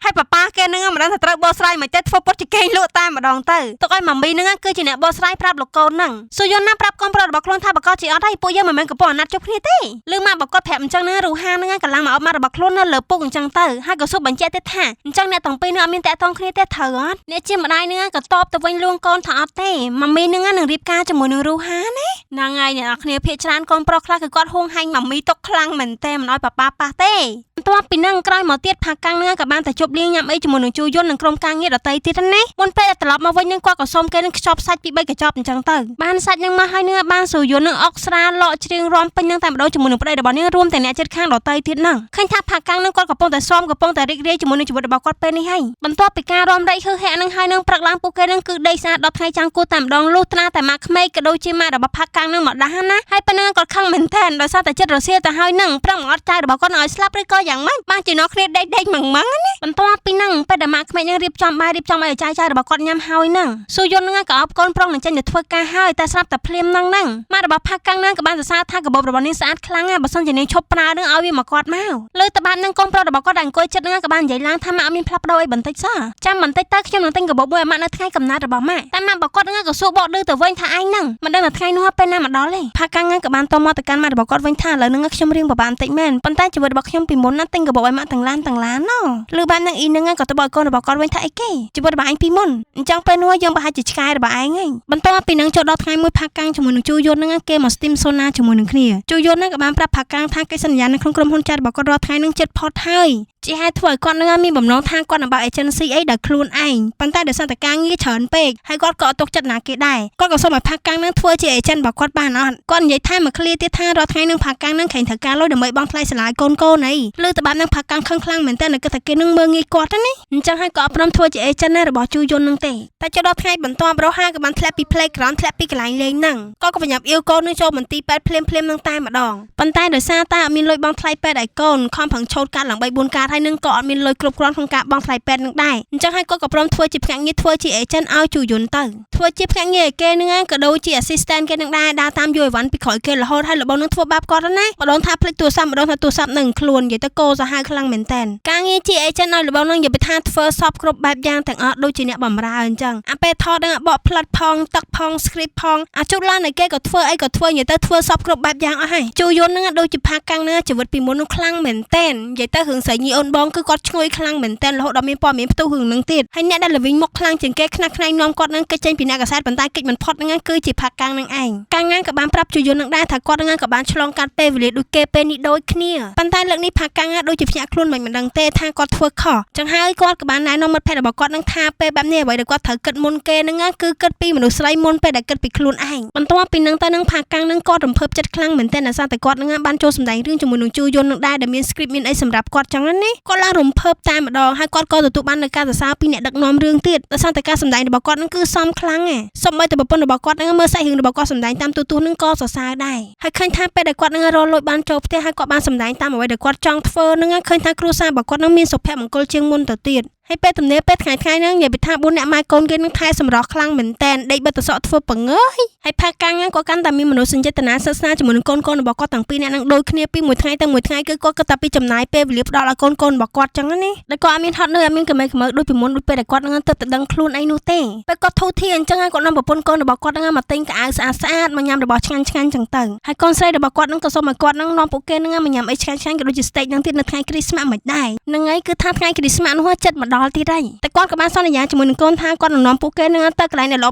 ហើយប៉ាប៉ាគេនឹងមិនដឹងថាត្រូវបកស្រាយមិនទេធ្វើពុតជាគេងលក់តែម្ដងទៅទុកឲ្យម៉ាមីនឹងគឺជាអ្នកបកស្រាយប្រាប់លោកកូននឹងស៊ូយុនណាប្រាប់កូនប្រុសរបស់ខ្លួនថាបកជាអត់ហើយពួកយើងមិនមែនកំពុងអាណត្តិជប់គ្នាទេលឺម៉ាក់បកគាត់ប្រាប់អញ្ចឹងណារូហានឹងកម្លាំងមកអបម៉ាក់របស់ខ្លួននៅលើពុកអញ្ចឹងទៅហើយក៏សួរបញ្ជាក់ទៀតថាអញ្ចឹងអ្នកទាំងពីរនឹងអត់មានតាក់ទងគ្នាទេត្រូវអត់អ្នកជាម្ដាយនឹងក៏តបទៅវិញលួងកូនថាអត់ទេម៉ាមីនឹងនឹងរៀបការជាមួយនឹងរូហាណាហ្នឹងហើយអ្នកនរគ្នាភាកច្រើនកូនប្រុសខ្លះគឺគាត់ហួងហែងម៉ាមីຕົកខ្លាំងមែនទេមិនអោយប៉ាប៉ាប៉ះទេបន្ទាប់ពីនឹងក្រោយមកទៀតផាកាំងនឹងក៏បានតែជប់លៀងញ៉ាំអីជាមួយនឹងជូយុននិងក្រុមការងារដទៃទៀតណាមុនពេលដែលត្រឡប់មកវិញនឹងគាត់ក៏សុំគេនឹងខ្ចប់សាច់ពី3កញ្ចប់អញ្ចឹងទៅបានសាច់នឹងមកហើយនឹងបានស៊ូយុននឹងអុកស្រាលក់ច្រៀងរាំពេញនឹងតែម្ដងជាមួយនឹងប្តីរបស់នាងរួមទាំងអ្នកជិតខាងដទៃទៀតហ្នឹងឃើញថាផាកាំងនឹងគាត់កំពុងតែស៊ាំកំពុងតែរីករាយជាមួយនឹងជីវិតរបស់គាត់ពេលនេះហើយបន្ទាប់ពីការរាំរែកហឺហាក់នឹងហើយនឹងព្រឹកឡើងពួកគេនឹងគឺដេកស្អាតដល់ថ្ងៃចាំងគួរតែម្ដងលុះត្រាតែម៉ាក់ក្មេកក៏ដូចជាម៉ាក់របស់ផាកាំងនឹងមកដាស់ណាហើយប៉ុណ្ណឹងគាត់ខឹងមែនទែនដោយសារតែចិត្តរសៀលទៅហើយនឹងប្រឹងមកអត់ចៅរបស់គាត់នឹងឲ្យស្លាប់ឬក៏យ៉ាងម៉េចបានជានាំគ្នាដេកដេកម៉ងម៉ងណាបន្ទាប់ពីហ្នឹងពេលដែលម៉ាក់ក្មេកនឹងរៀបចំបាយរៀបចំឲ្យចៅចៅរបស់គាត់ញ៉ាំហើយហ្នឹងស៊ូយុននឹងក៏អបកូនប្រុសនឹងចេញទៅធ្វើការហើយតែស្រាប់តែភ្លាមហ្នឹងហ្នឹងម៉ាក់របស់ផាកាំងនឹងក៏បានសរសើរថាកាបូបរបស់នាងស្អាតខ្លាំងណាស់បើសិនជានាងឈប់ប្រើនឹងឲ្យវាមកគាត់មកលើតបាននឹងកូនប្រុសរបស់គាត់ដែលអង្គុយចិត្តនឹងក៏បាននិយាយឡើងថាម៉ាក់អត់មានផ្លាស់ប្ដូរអីបន្តិចសោះចាំបន្តិចទៅខ្ញុំនឹងទិញកាបូបមួយឲ្យម៉ាក់នៅថ្ងៃកំណើតរបស់ម៉ាក់តែម៉ាក់របស់គាត់នឹងក៏សួរបកឌឺទៅវិញថាឯងហ្នឹងមិនដឹងថាថ្ងៃនោះពេលណាមកដល់ទេផាកាំងនឹងក៏បានតមកទៅកាន់ម៉ាក់របស់គាត់វិញថាឥឡូវនឹងខ្ញុំរៀងពិបាកបន្តិចមែនប៉ុន្តែជីវិតរបស់ខ្ញុំពីមុនណាទិញកាបូបឲ្យម៉ាក់ទាំងឡានទាំងឡានណឬបាននឹងអ៊ីនឹងក៏ទៅបកកូនរបស់គាត់វិញថាអីគេជីវិតរបស់ឯងពីមុនអញ្ចឹងពេលនោះយើងប្រហែលជាឆ្កែរបស់ឯងហើយបន្ទាប់ពីនឹងចូលដល់ថ្ងៃមួយផាកាំងជាមួយនឹងជូយុននឹងគេមក steam sauna ជាមួយនឹងគ្នាជូយុននឹងក៏បានប្រាប់ផាកាំងថាកិច្ចសន្យានៅក្នុងក្រុមហ៊ុនចាត់របស់គាត់រាល់ថ្ងៃនឹងចិត្តផុតហើយជាហេតុធ្វើឲ្យគាត់នឹងមានបំណងថាគាត់នឹងបើក agency អីដោយខ្លួនឯងប៉ុន្តែដោយសារតែការងារច្រើនពេកហើយគាត់ក៏អត់ទុកចិត្តណាគេដែរគាត់ក៏សូមឲ្យផាកាំងនឹងធ្វើជា agent របស់គាត់បានអត់គាត់និយាយថែមមួយឃ្លាទៀតថារាល់ថ្ងៃនឹងផាកាំងនឹងក្រែងត្រូវការលុយដើម្បីបង់ថ្លៃសាលាឲ្យកូនកូនអីលើតបាត់នឹងផាកាំងខឹងខ្លាំងមែនតើគិតថាគេនឹងមើងងាយគាត់ណាអញ្ចឹងហើយក៏អត់ព្រមធ្វើជា agent ណារបស់ជូយុននឹងទេតែចូលដល់ថ្ងៃបន្ទាប់រហាក៏បានធ្លាក់ពី playground ធ្លាក់ពីកន្លែងលេងហ្នឹងក៏ក៏បញ្ញាប់អៀវកូននឹងចូលមន្ទីរពេទ្យភ្លាមភ្លាមនឹងតែម្ដងប៉ុន្តែដោយសារតែអត់មានលុយបង់ថ្លៃពេទ្យឲ្យកូនខំប្រឹងឆូតកាត់ឡើង3 4កាតហើយនឹងក៏អត់មានលុយគ្រប់គ្រាន់ក្នុងការបង់ថ្លៃពេទ្យនឹងដែរអញ្ចឹងហើយគាត់ក៏ព្រមធ្វើជាភ្នាក់ងារធ្វើជា agent ឲ្យជូយុនទៅធ្វើជាភ្នាក់ងារឲ្យគេនឹងក៏ដូចជា assistant គេនឹងដែរដើរតាមយកអីវ៉ាន់ពីក្រោយគេរហូតហើយលបងនឹងធ្វើបាបគាត់ណាម្ដងថាភ្លេចទូរស័ព្ទម្ដងថាទូរស័ព្ទនឹងខ្លួននិយាយទៅកោសាហាវខ្លាំងមែនតើការងារជា agent ឲ្យលបងនឹងនិយាយពីថាធ្វើសពគ្រប់បែបយ៉ាងទាំងអស់ដូចជាអ្នកបំរើអញ្ចឹងអាពេលថតនឹងបកផ្លិតផងទឹកផង script ផងអាជុតឡានឲ្យគេក៏ធ្វើអីក៏ធ្វើនិយាយទៅធ្វើសពគ្រប់បែបយ៉ាងអស់ហើយជូយុននឹងដូចជាផាកាំងនឹងជីវិតពីមុននោះខ្លាំងមែនតែននិយាយទៅរឿងស្រីញីអូនបងគឺគាត់ឈ្ងុយខ្លាំងមែនតែនរហូតដល់មានព័ត៌មានផ្ទុះរឿងនឹងទៀតហើយអ្នកដែលល្វីងមុខខ្លាំងជាងគេខ្នះខ្នែងនាំគាត់នឹងគេចចេញពីអ្នកកសែតប៉ុន្តែគេចមិនផុតនឹងគឺជាផាកាំងនឹងឯងកាំងក៏បានប្រាប់ជូយុននឹងដែរថាគាត់នឹងក៏បានឆ្លងកាត់ពេលវេលាដូចគេពេលនេះដូចគ្នាប៉ុន្តែលើកនេះផាកាំងដូចជាភ្ញាក់ខ្លួនមិនមិនដឹងទេថាគាត់ធ្វើខុសចឹងហើយគាត់ក៏បានណែនាំមិត្តភក្តិរបស់គាត់នឹងថាពេលបែបនេះអ្វីដែលគាត់ត្រូវគិតមុនគេនឹងគឺគិតពីមនុស្សស្រីមុនពេលដែលគិតពីខ្លួនឯងបន្ទាប់ពីនឹងទៅនឹងផាកាំងនឹងគាត់រំភើបចិត្តខ្លាំងមែនទែនអាសាតែគាត់នឹងបានចូលសម្ដែងរឿងជាមួយនឹងជូយុននឹងដែរដែលមាន script មានអីសម្រាប់គាត់ចឹងណាគាត់ឡើងរំភើបតែម្ដងហើយគាត់ក៏ទទួលបាននូវការសរសើរពីអ្នកដឹកនាំរឿងទៀតដោយសារតែការសម្ដែងរបស់គាត់នឹងគឺសមខ្លាំងឯងសូម្បីតែប្រពន្ធរបស់គាត់នឹងមើលសាច់រឿងរបស់គាត់សម្ដែងតាមទូទស្សន៍នឹងក៏សរសើរដែរហើយឃើញថាពេលដែលគាត់នឹងរកលុយបានចូលផ្ទះហើយគាត់បានសម្ដែងតាមអ្វីដែលគាត់ចង់ធ្វើនឹងឃើញថាគ្រួសាររបស់គាត់នឹងមានសុភមង្គលជាងមុនទៅទៀត។ ហើយពេលទំនេរពេលថ្ងៃថ្ងៃហ្នឹងនិយាយពីថា4អ្នកម៉ែកូនគេនឹងថែសម្រស់ខ្លាំងមែនតែនដេកបិទតសក់ធ្វើបង្ើយហើយផាកាំងហ្នឹងក៏កាន់តែមានមនោសញ្ចេតនាសិក្សាជាមួយនឹងកូនកូនរបស់គាត់ទាំងពីរអ្នកហ្នឹងដូចគ្នាពីមួយថ្ងៃទៅមួយថ្ងៃគឺគាត់គិតតែពីចំណាយពេលវេលាផ្ដល់ឲ្យកូនកូនរបស់គាត់ចឹងណាដែលគាត់អត់មានហត់នឿយអត់មានកមេកមើដូចពីមុនដូចពេលដែលគាត់នឹងទៅតែដឹងខ្លួនអីនោះទេពេលគាត់ធូរធារអញ្ចឹងហើយគាត់នាំប្រពន្ធកូនរបស់គាត់នឹងមកទិញកៅអៅស្អាតស្អាតមកញ៉ាំរបស់ឆ្ងាញ់ឆ្ងាញ់ចឹងទៅហើយកូនស្រីរបស់គាត់នឹងក៏សូមឲ្យគាត់នឹងនាំពួកគេនឹងមកញ៉ាំអីឆ្ងាញ់ឆ្ងាញ់ក៏ដូចជា steak នឹងទៀតនៅថ្ងៃគ្រីស្មាស់មិនដែរនឹងហើយគឺថាថ្ងៃគ្រីស្មាស់នោះចិត្តមកដល់ទៀតហើយតែគាត់ក៏បានសន្យាជាមួយនឹងកូនថាគាត់នឹងនាំពួកគេនឹងទៅកន្លែងដែលល្អ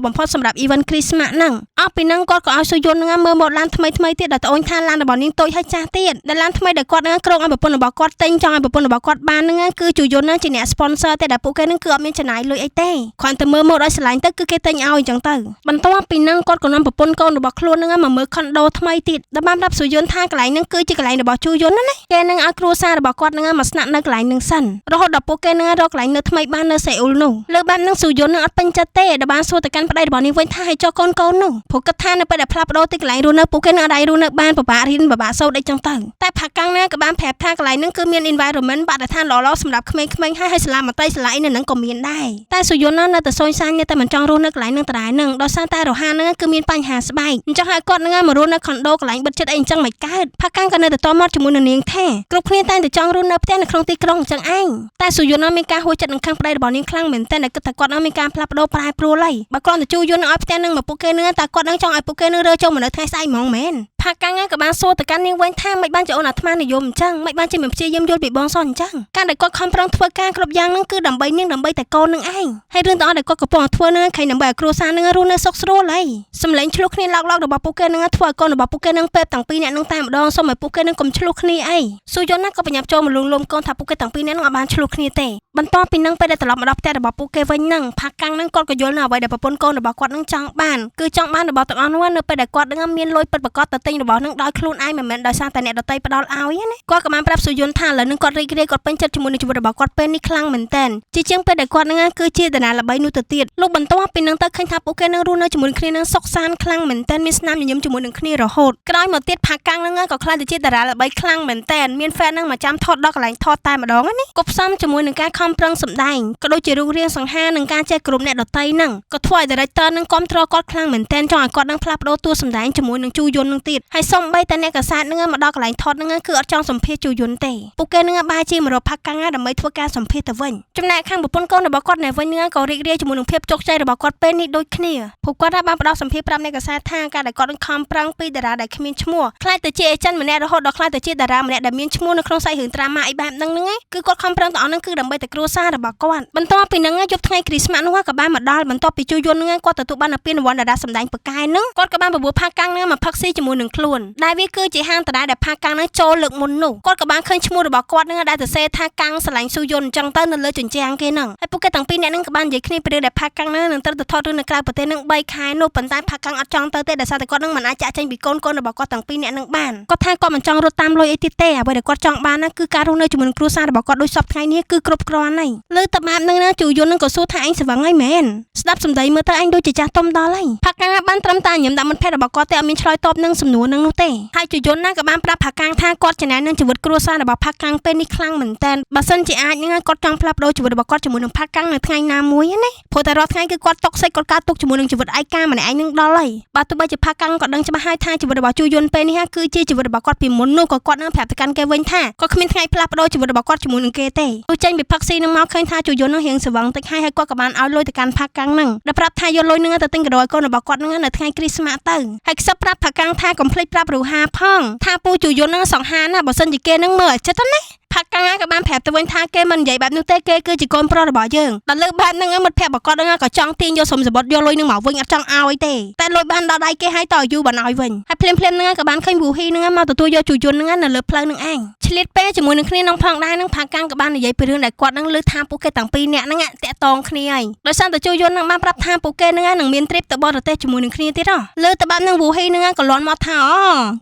បំផុតសម្រាប់ event គ្រីស្មាស់ហ្នឹងអស់ពីហ្នឹងគាត់ក៏ឲ្យស៊ូយុននឹងមើលម៉ូតឡានថ្មីថ្មីទៀតដែលត្អូញថាឡានរបស់នាងតូចហើយចាស់ទៀតដែលឡានថ្មីដែលគាត់នឹងក្រុងឲ្យប្រពន្ធរបស់គាត់ទិញចង់ឲ្យប្រពន្ធរបស់គាត់បានហ្នឹងគឺជូយុននឹងជាអ្នក sponsor ទេដែលពួកគេនឹងគឺអត់មានចំណាយលុយអីទេគ្រាន់តែមើលម៉ូតឲ្យស្រឡាញ់ទៅគឺគេទិញឲ្យអញ្ចឹងទៅបន្ទាប់ពីហ្នឹងគាត់ក៏នាំប្រពន្ធកូនរបស់ខ្លួននឹងមកមើលខុនដូថ្មីទៀតដែលបានប្រាប់ស៊ូយុនថាកន្លែងហ្នឹងគឺជាកន្លែងរបស់ជូយុនណាគេនឹងឲ្យគ្រួសាររបស់គាត់នឹងមកស្នាក់នៅកន្លែងហ្នឹងសិនរហូតដល់ពួកគេនឹងរកកន្លែងនៅថ្មីបាននៅសេអ៊ូលនោះលើបែបហ្នឹងស៊ូយុននឹងអត់ពេញចិត្តទេដែលបានសួរទៅកាន់ប្តីរបស់នាងវិញថាឲ្យចុះកូនកូននោះព្រោះគិតថានៅពេលដែលផ្លាស់ប្ដូរទីកន្លែងរស់នៅពួកគេនឹងអត់អាចរស់នៅបានពិបាករៀនពិបាកសូត្រអីចឹងទៅតែផាកាំងណាក៏បានប្រាប់ថាកន្លែងហ្នឹងគឺមាន environment បរិស្ថានល្អៗសម្រាប់ក្មេងៗហើយហើយសាលាមត្តេយ្យសាលាអីនៅហ្នឹងក៏មានដែរតែស៊ូយុនណានៅតែសូនសាញនៅតែមិនចង់រស់នៅកន្លែងហ្នឹងដដែលហ្នឹងដោយសារតែរហាហ្នឹងគឺមានបញ្ហាស្បែកអញ្ចឹងហើយគាត់ហ្នឹងមករស់នៅខុនដូកន្លែងបិទចិត្តអីអញ្ចឹងមិនកើតផាកាំងក៏នៅតែតមាត់ជាមួយនឹងនាងថាគ្រប់គ្នាតែងតែចង់រស់នៅផ្ទះនៅក្នុងទីក្រុងអញ្ចឹងឯងតែស៊ូយុនណាមានការហួសចិត្តនឹងខឹងប្តីរបស់នាងខ្លាំងមែនទែនដែលគិតថាគាត់នឹងមានការផ្លាស់ប្ដូរប្រែប្រួលហើយបើគ្រាន់តែជួយុននឹងឲ្យផ្ទះនឹងមកពួកគេនឹងតែគាត់នឹងចង់ឲ្យពួកគេនឹងរើចូលមកនៅថ្ងៃស្អែកហ្មងមែនផាកាំងក៏បានសួរទៅកាន់នាងវិញថាមិនបានជាអូនអាត្មានិយមអញ្ចឹងមិនបានជាមិនព្យាយាមយល់ពីបងសោះអញ្ចឹងការដែលគាត់ខំប្រឹងធ្វើការគ្រប់យ៉ាងនឹងគឺដើម្បីនាងដើម្បីតែកូននឹងឯងហើយរឿងទាំងអស់ដែលគាត់កំពុងតែធ្វើនឹងខែដើម្បីឲ្យគ្រួសារនឹងរស់នៅសុខស្រួលហើយសម្លេងឆ្លោះគ្នាឡោកឡោករបស់ពួកគេនឹងធ្វើឲ្យកូនរបស់ពួកគេនឹងពេបទាំងពីរអ្នកនឹងតែម្ដងសូមឲ្យពួកគេនឹងកុំឆ្លោះគ្នាអីស៊ូយុនណាក៏បញ្ញាប់ចូលមកលួងលោមកូនថាពួកគេទាំងពីរអ្នកនឹងអត់បានឆ្លោះគ្នាទេបន្ទាប់ពីនឹងពេលដែលត្រឡប់មកដល់ផ្ទះរបស់ពួកគេវិញនឹងផាកាំងនឹងគាត់ក៏យល់នៅអ្វីដែលប្រពន្ធកូនរបស់គាត់នឹងចង់បានគឺចង់បានរបស់ទាំងអស់នោះនៅពេលដែលគាត់នឹងមានលុយពិតប្រាកដទៅទិញរបស់នឹងដោយខ្លួនឯងមិនមែនដោយសារតែអ្នកដទៃផ្ដល់ឲ្យណាគាត់ក៏បានប្រាប់ស៊ូយុនថាឥឡូវនឹងគាត់រីករាយគាត់ពេញចិត្តជាមួយនឹងជីវិតរបស់គាត់ពេលនេះខ្លាំងមែនទែនជាជាងពេលដែលគាត់នឹងគឺជាតារាល្បីនោះទៅទៀតលោកបន្ទាប់ពីនឹងទៅឃើញថាពួកគេនឹងរស់នៅជាមួយគ្នានឹងសុខសាន្តខ្លាំងមែនទែនមានស្នាមញញឹមជាមួយនឹងគ្នារហូតក្រោយមកទៀតផាកាំងនឹងក៏ក្លាយទៅជាតារាល្បីខ្លាំងមែនទែនមាន fan នឹងមកចាំថតដល់កន្លែងថតតែម្ដងណាគប់ផ្សំជាមួយនឹងការខំប្រឹងសម្ដែងក៏ដូចជារូបរាងសង្ហានិងការចេះគ្រប់អ្នកដតីនឹងក៏ធ្វើឲ្យ director នឹងគាំទ្រគាត់ខ្លាំងមែនទែនចង់ឲ្យគាត់នឹងផ្លាស់ប្ដូរតួសម្ដែងជាមួយនឹងជូយុននឹងទៀតហើយសូម្បីតែអ្នកកាសែតនឹងមកដល់កន្លែងថតនឹងគឺអត់ចង់សម្ភាសជូយុនទេពួកគេនឹងបែរជាមករកផាកាំងដើម្បីធ្វើការសម្ភាសទៅវិញចំណែកខាងប្រពន្ធកូនរបស់គាត់នៅវិញនឹងក៏រីករាយជាមួយនឹងភាពជោគជ័យរបស់គាត់ពេលនេះដូចគ្នាពួកគាត់បានផ្ដល់សម្ភាសប្រាប់អ្នកកាសែតថាការដែលគាត់នឹងខំប្រឹងពីតារាដែលគ្មានឈ្មោះក្លាយទៅជាអេចិនម្នាក់រហូតដល់ក្លាយទៅជាតារាម្នាក់ដែលមានឈ្មោះនៅក្នុងសាច់រឿងត្រាម៉ាអីបែបហ្នឹងហ្នឹងគឺគាត់ខំប្រឹងទាំងអស់ហ្នឹងគឺដើម្បីតែគ្រួសាររបស់គាត់បន្ទាប់ពីហ្នឹងយប់ថ្ងៃគ្រីស្មាស់នោះក៏បានមកដល់បន្ទាប់ពីជួយន្តហ្នឹងគាត់ទទួលបានពានរង្វាន់តារាសម្ដែងពូកែហ្នឹងគាត់ក៏បានបបួលផាកាំងហ្នឹងមកផឹកស៊ីជាមួយនឹងខ្លួនដែលវាគឺជាហាងតារាដែលផាកាំងហ្នឹងចូលលើកមុននោះគាត់ក៏បានឃើញឈ្មោះរបស់គាត់ហ្នឹងដែលសរសេរថាកាំងស្រឡាញ់ស៊ូយុនអញ្ចឹងទៅនៅលើជញ្ជាំងគេហ្នឹងហើយពួកគេទាំងពីរអ្នកហ្នឹងក៏បាននិយាយគ្នាពីរឿងដែលផាកាំងហ្នឹងនឹងត្រូវទៅថតរឿងនៅក្រៅប្រទេសហ្នឹង3ខែនោះប៉ុន្តែផាកាំងអត់ចង់ទៅទេដោយសារតែគាត់ហ្នឹងមិនអាចចាក់ចេញពីកូនកូនរបស់គាត់ទាំងពីរអ្នកហ្នឹងបានគាត់ថាគាត់មិនចង់រត់តាមលុយអីទៀតទេអ្វីដែលគាត់ចង់បានណាគឺការរស់នៅជាមួយនឹងគ្រួសាររបស់គាត់ដូចសពថ្ងៃនេះគឺគ្រប់គ្រាន់ហើយលើតបែបហ្នឹងណាជូយុនហ្នឹងក៏សួរថាអញស្វឹងហើយមែនស្ដាប់សម្ដីមើលទៅអញដូចជាចាស់ទុំដល់ហើយផាកាំងបានត្រឹមតែញញឹមដាក់មិត្តភក្តិរបស់គាត់ទេអត់មានឆ្លើយតបនឹងសំណួរហ្នឹងនោះទេហើយជូយុនណាក៏បានប្រាប់ផាកាំងថាគាត់ចំណាននឹងជីវិតគ្រួសាររបស់ផាកាំងពេលនេះខ្លាំងមែនតើបើសិនជាអាចហ្នឹងគាត់ចង់ផ្លាស់ប្ដូរជីវិតរបស់គាត់ជាមួយនឹងផាកាំងនៅថ្ងៃណាមួយណាព្រោះតែរាល់ថ្ងៃគឺគាត់តុកសិចគាត់កើតទុកជាមួយនឹងជីវិតឯកាម្នាក់ឯងនឹងដល់ហើយបើទោះបីជាផាកាំងក៏ដឹងច្បាស់ហើយថាជីវិតរបស់ជូយុនពេលនេះគឺជាជីវិតរបស់គាត់ពីមុននោះក៏គាត់នឹងប្រាប់ទៅកាន់គេវិញថាគាត់គ្មានថ្ងៃផ្លាស់ប្ដូរជីវិតរបស់គាត់ជាមួយនឹងគេទេទោះចេញពីផឹកស៊ីនឹងមកឃើញថាជូយុននឹងរៀងស្វឹងតិចហើយហើយគាត់ក៏បានឲ្យលុយទៅកាន់ផាកាំងនឹងដែលប្រាប់ថាយកលុយនឹងទៅទិញកាដូឲ្យកូនរបស់គាត់នឹងនៅថ្ងៃគ្រីស្មាស់ទៅហើយខ្សឹបប្រាប់ផាកាំងថាកុំភ្លេចប្រាប់រូហាផងថាពូជូយុននឹងសង្ហាណាបើសិនជាគេនឹងមើលឲ្យចិត្តណាផាកាំងក៏បានប្រាប់ទៅវិញថាគេមិននិយាយបែបនោះទេគេគឺជាកូនប្រុសរបស់យើងដល់លើកបែបហ្នឹងមិត្តភក្តិរបស់គាត់ហ្នឹងក៏ចង់ទាញយកសុំសបុតយកលុយនឹងមកវិញអត់ចង់ឲ្យទេតែលុយបានដល់ដៃគេឲ្យតយូរបានឲ្យវិញហើយភ្លាមភ្លាមហ្នឹងក៏បានឃើញវូហ៊ីហ្នឹងមកទទួលយកជូយុនហ្នឹងនៅលើផ្លូវហ្នឹងឯងឆ្លៀតពេលជាមួយនឹងគ្នាក្នុងផងដែរនឹងផាកាំងក៏បាននិយាយពីរឿងដែលគាត់នឹងលើថាពួកគេទាំងពីរនាក់ហ្នឹងតាក់តងគ្នាហើយដោយសារតែជូយុននឹងបានប្រាប់ថាពួកគេនឹងនឹងមាន trip ទៅបរទេសជាមួយនឹងគ្នាទៀតហ៎លើទៅបែបនឹងវូហ៊ីនឹងក៏លន់មកថាអ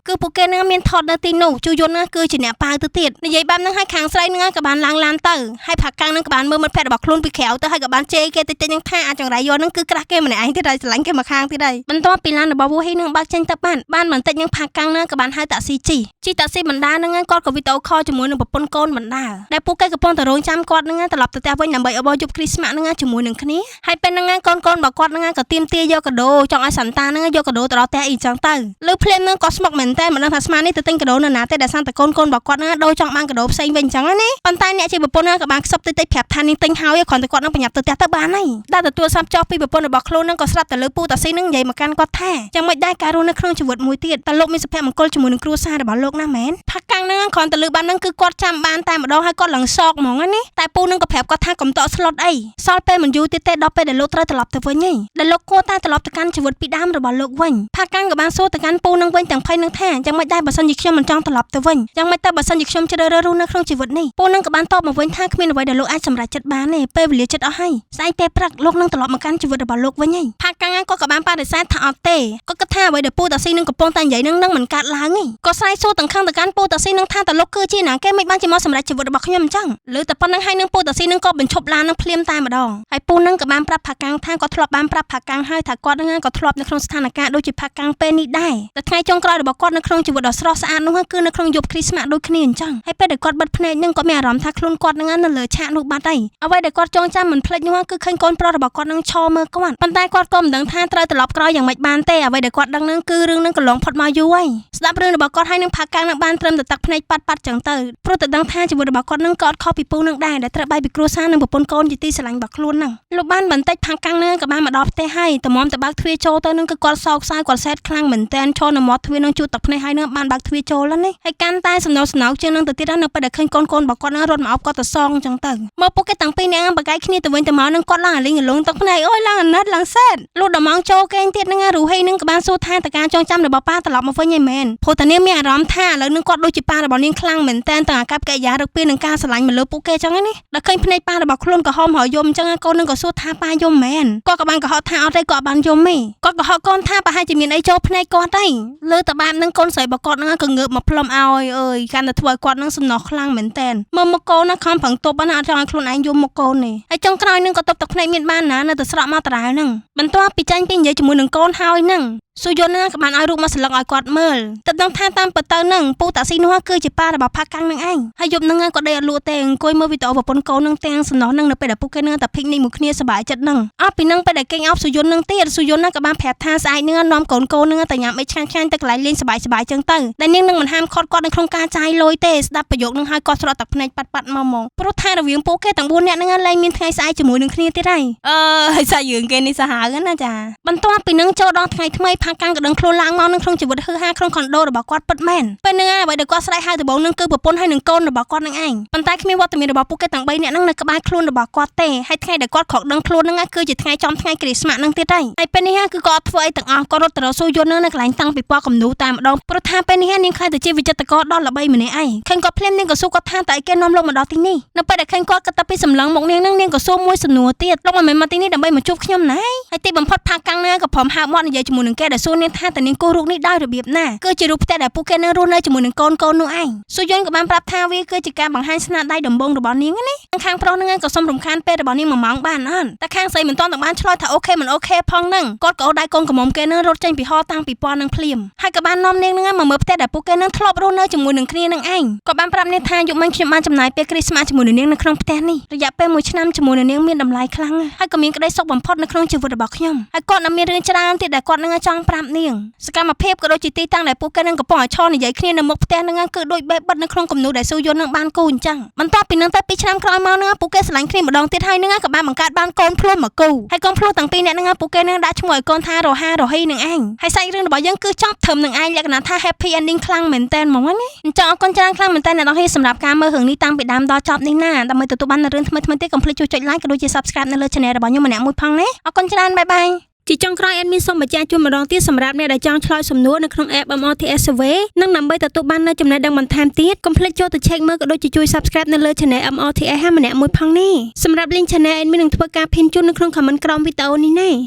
ូគឺពួកគេនឹងមានថតនៅទីនោះជូយុននឹងគឺជាអ្នកប៉ាវទៅទៀតនិយាយបែបហ្នឹងហើយ ហើយខាងស្រីនឹងក៏បានឡើងឡានទៅហើយផាកាំងនឹងក៏បានមើលមិត្តភក្តិរបស់ខ្លួនពីក្រៅទៅហើយក៏បានជេរគេតិចតិចនឹងថាអាចង្រៃយកនឹងគឺក្រាស់គេម្នាក់ឯងទៀតហើយស្រឡាញ់គេមកខាងទៀតហើយបន្ទាប់ពីឡានរបស់វូហ៊ីនឹងបើកចេញទៅបានបានបន្តិចនឹងផាកាំងនឹងក៏បានហៅតាក់ស៊ីជិះជិះតាក់ស៊ីបណ្ដានឹងគាត់ក៏វីដេអូ call ជាមួយនឹងប្រពន្ធកូនបណ្ដាដែលពួកគេកំពុងតែរងចាំគាត់នឹងត្រឡប់ទៅផ្ទះវិញដើម្បីអបអរយប់គ្រីស្មាស់នឹងជាមួយនឹងគ្នាហើយពេលហ្នឹងកូនកូនរបស់គាត់នឹងក៏ទៀមទាយកកាដូចង់ឲ្យសាន់តានឹងយកកាដូទៅដល់ផ្ទះអីចឹងទៅលើភ្លាមនឹងក៏ស្មុកមែនតើមិនដឹងថាស្មាននេះទៅទិញកាដូនៅណាទេដែលសាន់តាកូនកូនរបស់គាត់នឹងដូរចង់បានកាដូផ្សេងវិញចឹងណាប៉ុន្តែអ្នកជាប្រពន្ធនឹងក៏បានខ្សឹបតិចតិចប្រាប់ថានាងទិញហើយគ្រាន់តែគាត់នឹងប្រញាប់ទៅផ្ទះទៅបានហើយដែលទទួលសាប់ចោះពីប្រពន្ធរបស់ខ្លួននឹងក៏ស្រាប់តែលើពូតាស៊ីនឹងនិយាយមកកាន់គាត់ថាចាំមិនដែរការរស់នៅក្នុងជីវិតមួយទៀតតើលោកមានសុភមង្គលជាមួយនឹងគ្រួសាររបស់លោកណាមែនផាកាំងនឹងគ្រាន់តែលើបាននឹងគឺគាត់ចាំបានតែម្ដងហើយគាត់ឡើងសោកហ្មងណាតែពូនឹងក៏ប្រាប់គាត់ថាកុំតក់ស្លុតអីសល់ពេលមិនយូរទៀតទេដល់ពេលដែលលោកត្រូវត្រឡប់ទៅវិញឯងដែលលោកគួរតែត្រឡប់ទៅកាន់ជីវិតពីដើមរបស់លោកវិញផាកាំងក៏បានសួរទៅកាន់ពូនឹងវិញទាំងភ័យនឹងថាយ៉ាងម៉េចដែរបើសិនជាខ្ញុំមិនចង់ត្រឡប់ទៅវិញយ៉ាងម៉េចទៅបើសិនជាខ្ញុំជ្រើសរើសរស់នៅក្នុងជីវិតនេះពូនឹងក៏បានតបមកវិញថាគ្មានអ្វីដែលលោកអាចសម្រេចចិត្តបានទេពេលវេលាចិត្តអស់ហើយស្អែកពេលព្រឹកលោកនឹងត្រឡប់មកកាន់ជីវិតរបស់លោកវិញហើយផាកាំងគាត់ក៏បានបដិសេធថាអត់ទេគាត់គិតថាអ្វីដែលពូតាស៊ីនឹងកំពុងតែនិយាយនឹងនឹងមិនកើតឡើងទេក៏ស្រែកសួរទាំងខឹងទៅកាន់ពូតាស៊ីនឹងថាតើលោកគឺជាណាគេមិនបានជាមកសម្រេចជីវិតរបស់ខ្ញុំអញ្ចឹងឬតែប៉ុណ្្នឹងហើយនឹងពូតាស៊ីនឹងក៏បញ្ឈប់ឡាននឹងភ្លាមតែម្ដងហើយពូនឹងក៏បានប្រាប់ផាកាំងថាគាត់ធ្លាប់បានប្រាប់ផាកាំងហើយថាគាត់នឹងក៏ធ្លាប់នៅក្នុងស្ថានភាពដូចជាផាកាំងពេលនេះដែរតែថ្ងៃចុងក្រោយរបស់គាត់នៅក្នុងជីវិតដ៏ស្រស់ស្អាតនោះគឺនៅក្នុងយប់គ្រីស្មាស់ដូចគ្នាអញ្ចឹងហើយពេលដែលគាត់បិទភ្នែកនឹងគាត់មានអារម្មណ៍ថាខ្លួនគាត់នឹងនៅលើឆាកនោះបាត់ហើយអ្វីដែលគាត់ចងចាំមិនភ្លេចនោះគឺឃើញកូនប្រុសរបស់គាត់នឹងឈរមើលគាត់ប៉ុន្តែគាត់ក៏មិនដឹងថាត្រូវត្រឡប់ក្រោយយ៉ាងម៉េចបានទេអ្វីដែលគាត់ដឹងនឹងគឺរឿងនឹងកន្លងផុតមកយូរហើយស្ដាប់រឿងរបស់គាត់ហើយនឹងផាកាំងនឹងបានត្រឹមតែទឹកភ្នែកប៉ាត់ប៉ាត់ចឹងទៅព្រោះតែដឹងថាជីវិតរបស់គាត់នឹងក៏អត់ខុសពីពូនឹងដែរដែលត្រូវបែកពីគ្រួសារនិងប្រពន្ធកូនជាទីស្រឡាញ់របស់ខ្លួនហ្នឹងលោកបានបន្តិចផាកាំងនឹងក៏បានមកដល់ផ្ទះហើយតម្រាំទៅបើកទ្វារចូលទៅនឹងគឺគាត់សោកសៅគាត់សែតខ្លាំងមែនតែនឈរនៅមាត់ទ្វារនឹងជួតទឹកភ្នែកហើយនឹងបានបើកទ្វារចូលណាហើយកាន់តែសំណោសណោកជាងនឹងទៅទៀតនៅពេលដែលឃើញកូនកូនរបស់គាត់នឹងរត់មកអោបគាត់ទៅសងចឹងទៅមកពួកគេតាំងពីរនាក់បកាយគ្នាទៅវិញទៅមកនឹងគាត់ឡើងអាលីងអាលងទឹកភ្នែកអូយឡើងអាណិតឡើងសែតលុះដល់ម៉ោងចូលគេងទៀតនឹងរូហេនឹងក៏បានសួរថាតើការចងចាំរបស់ប៉ាត្រឡប់មកវិញឯមែនព្រោះតានាងមានអារម្មណ៍ថាឥឡូវនឹងគាត់ដូចជាប៉ារបស់នាងខ្លាំងមែនតែនទាំងអាកប្បកិរិយារឹកពីនឹងការស្រឡាញ់មកលើពួកគេចឹងណាដល់ឃើញភ្នែកប៉ារបស់ខ្លួនក៏ហមហើយយំចឹងកូននឹងក៏សួរថាប៉ាយំមែនគាត់ក៏បានកុហកថាអត់ទេគាត់បានយំទេគាត់កុហកកូនថាប្រហែលជាមានអីចូលភ្នែកគាត់ទេលើតបាបនឹងកូនស្រីរបស់គាត់នឹងក៏ងើបមកផ្លុំឲ្យអើយកាន់តែធ្វើឲ្យគាត់នឹងសំណោះខ្លាំងមែនតែនមើលមកកូនណាខំប្រឹងទប់ណាអត់ចង់ឲ្យខ្លួនឯងយំមកកូននេះហើយចុងក្រោយនឹងក៏ទប់ទឹកភ្នែកមានបានណានៅតែស្រក់មកដដែលហ្នឹងបន្ទាប់ពីចាញ់ពីនិយាយជាមួយនឹងកូនហើយហ្នឹងស៊ូយុនណាក៏បានឲ្យរូបមកសន្លឹកឲ្យគាត់មើលតែដឹងថាតាមពិតទៅនឹងពូតាស៊ីនោះគឺជាប៉ារបស់ផាកាំងនឹងឯងហើយយប់នឹងគាត់ដេកអត់លក់ទេអង្គុយមើលវីដេអូប្រពន្ធកូននឹងទាំងសំណោះនឹងនៅពេលដែលពួកគេនឹងតែភិកនេះមួយគ្នាសប្បាយចិត្តនឹងអស់ពីនឹងពេលដែលគេងអោបស៊ូយុននឹងទៀតស៊ូយុនណាក៏បានប្រាប់ថាស្អែកនឹងនាំកូនកូននឹងទៅញ៉ាំអីឆ្ងាញ់ឆ្ងាញ់ទៅកន្លែងលេងសប្បាយសប្បាយចឹងទៅដែលនាងនឹងមិនហាមឃាត់គាត់នៅក្នុងការចាយលុយទេស្ដាប់ប្រយោគនឹងឲ្យគាត់ស្រក់ទឹកភ្នែកប៉ាត់ប៉ាត់មកមកព្រោះថារវាងពួកគេទាំង4នាក់នឹងលែងមានថ្ងៃស្អែកជាមួយនឹងគ្នាទៀតហើយអឺហើយសាយើងគេនេះសាហាវណាចាបន្ទាប់ពីនឹងចូលដល់ថ្ងៃថ្មីផាកាំងក៏ដឹងខ្លួនឡើងមកនឹងក្នុងជីវិតហឺហាក្នុងខុនដូរបស់គាត់ពិតមែនពេលហ្នឹងអ្វីដែលគាត់ស្រែកហៅដំបូងនឹងគឺប្រពន្ធហើយនឹងកូនរបស់គាត់នឹងឯងប៉ុន្តែគ្មានវត្តមានរបស់ពួកគេទាំង3នាក់ហ្នឹងនៅក្បែរខ្លួនរបស់គាត់ទេហើយថ្ងៃដែលគាត់ក្រោកដឹងខ្លួនហ្នឹងគឺជាថ្ងៃចំថ្ងៃគ្រីស្មាស់ហ្នឹងទៀតហើយហើយពេលនេះគឺគាត់អត់ធ្វើអីទាំងអស់គាត់រត់ទៅរកស៊ូយន្តហ្នឹងនៅកន្លែងតាំងពិព័រណ៍គំនូតែម្ដងព្រោះថាពេលនេះនាងខ្លាចទៅជាវិចិត្រករដ៏ល្បីម្នាក់ឯងឃើញគាត់ភ្លាមនាងក៏សួរគាត់ថាតើអីគេនាំលោកមកដល់ទីនេះនៅពេលដែលឃើញគាត់គិតតែពីសម្លឹងមកនាងហ្នឹងនាងក៏សួរមួយសំណួរទៀតលោកមិនមែនមកទីនេះដើម្បីមកជួបខ្ញុំណាហើយទីបំផុតផាកាំងណាក៏ព្រមហើបមាត់និយាយជាមួយនឹងគេដែលសួរនាងថាតើនាងគូសរូបនេះដោយរបៀបណាគឺជារូបផ្ទះដែលពួកគេនឹងរស់នៅជាមួយនឹងកូនកូននោះឯងស៊ូយុនក៏បានប្រាប់ថាវាគឺជាការបង្ហាញស្នាដៃដំបូងរបស់នាងណាខាងប្រុសនឹងក៏សុំរំខានពេលរបស់នាងមួយម៉ោងបានអត់តែខាងស្រីមិនទាន់ទាំងបានឆ្លើយថា OK មិន OK ផងហ្នឹងគាត់ក៏អូសដៃកូនក្រមុំគេនឹងរត់ចេញពីហលតាំងពីពណ៌នឹងភ្លាមហើយក៏បាននាំនាងនឹងមកមើលផ្ទះដែលពួកគេនឹងធ្លាប់រស់នៅជាមួយនឹងគ្នានឹងឯងក៏បានប្រាប់នាងថាយប់មិញខ្ញុំបានចំណាយពេលគ្រីស្មាស់ជាមួយនឹងនាងនៅក្នុងផ្ទះនេះរយៈពេល1ឆ្នាំជាមួយនឹងនាងមានតម្លៃខ្លាំងហើយក៏មានក្តីសុខបំផុតនៅក្នុងជីវិតរបស់ខ្ញុំហើយគាត់នឹងមានរឿងច្រើនទៀតដែលគាត់នឹងចង់ប្រាប់នាងសកម្មភាពក៏ដូចជាទីតាំងដែលពួកគេនឹងកំពុងឲ្យឈរនិយាយគ្នានៅមុខផ្ទះនឹងគឺដូចបេះបិទនៅក្នុងគំនូដែលស៊ូយុននឹងបានគូអញ្ចឹងបន្ទាប់ពីនឹងទៅ2ឆ្នាំក្រោយមកនឹងពួកគេស្រឡាញ់គ្នាម្ដងទៀតហើយនឹងក៏បានបង្កើតបានកូនភ្លោះមកគូហើយកូនភ្លោះទាំងពីរនាក់នឹងពួកគេនឹងដាក់ឈ្មោះឲ្យកូនថារហារហ៊ីនឹងឯងហើយសាច់រឿងរបស់យើងគឺចប់ត្រឹមនឹងឯងលក្ខណៈថា happy ending ខ្លាំងមែនតើហ្មងណាអញ្ចឹងអរគុណច្រើនខ្លាំងមែនតើអ្នកនរគ្នាសម្រាប់ការមើលរឿងនេះតាំងពីដើមដល់ចប់នេះណាដើម្បីទទួលបាននូវរឿងថ្មីៗទៀតកុំភ្លេចជួយចុច like ក៏ដូចជា subscribe នៅលើ channel របស់ខ្ញុំម្នាក់មួយផងណាអរគុណច្រើន bye bye ជាចុងក្រោយ admin សូមបញ្ជាក់ជូនម្ដងទៀតសម្រាប់អ្នកដែលចង់ឆ្លើយសំណួរនៅក្នុង app MRTS Survey និងដើម្បីទទួលបាននូវចំណេះដឹងបន្ថែមទៀតកុំភ្លេចចូលទៅ check មើលក៏ដូចជាជួយ subscribe នៅលើ channel MRTS ម្នាក់មួយផងនេះសម្រាប់ link channel admin នឹងធ្វើការ pin ជូននៅក្នុង comment ក្រោមវីដេអូនេះណា។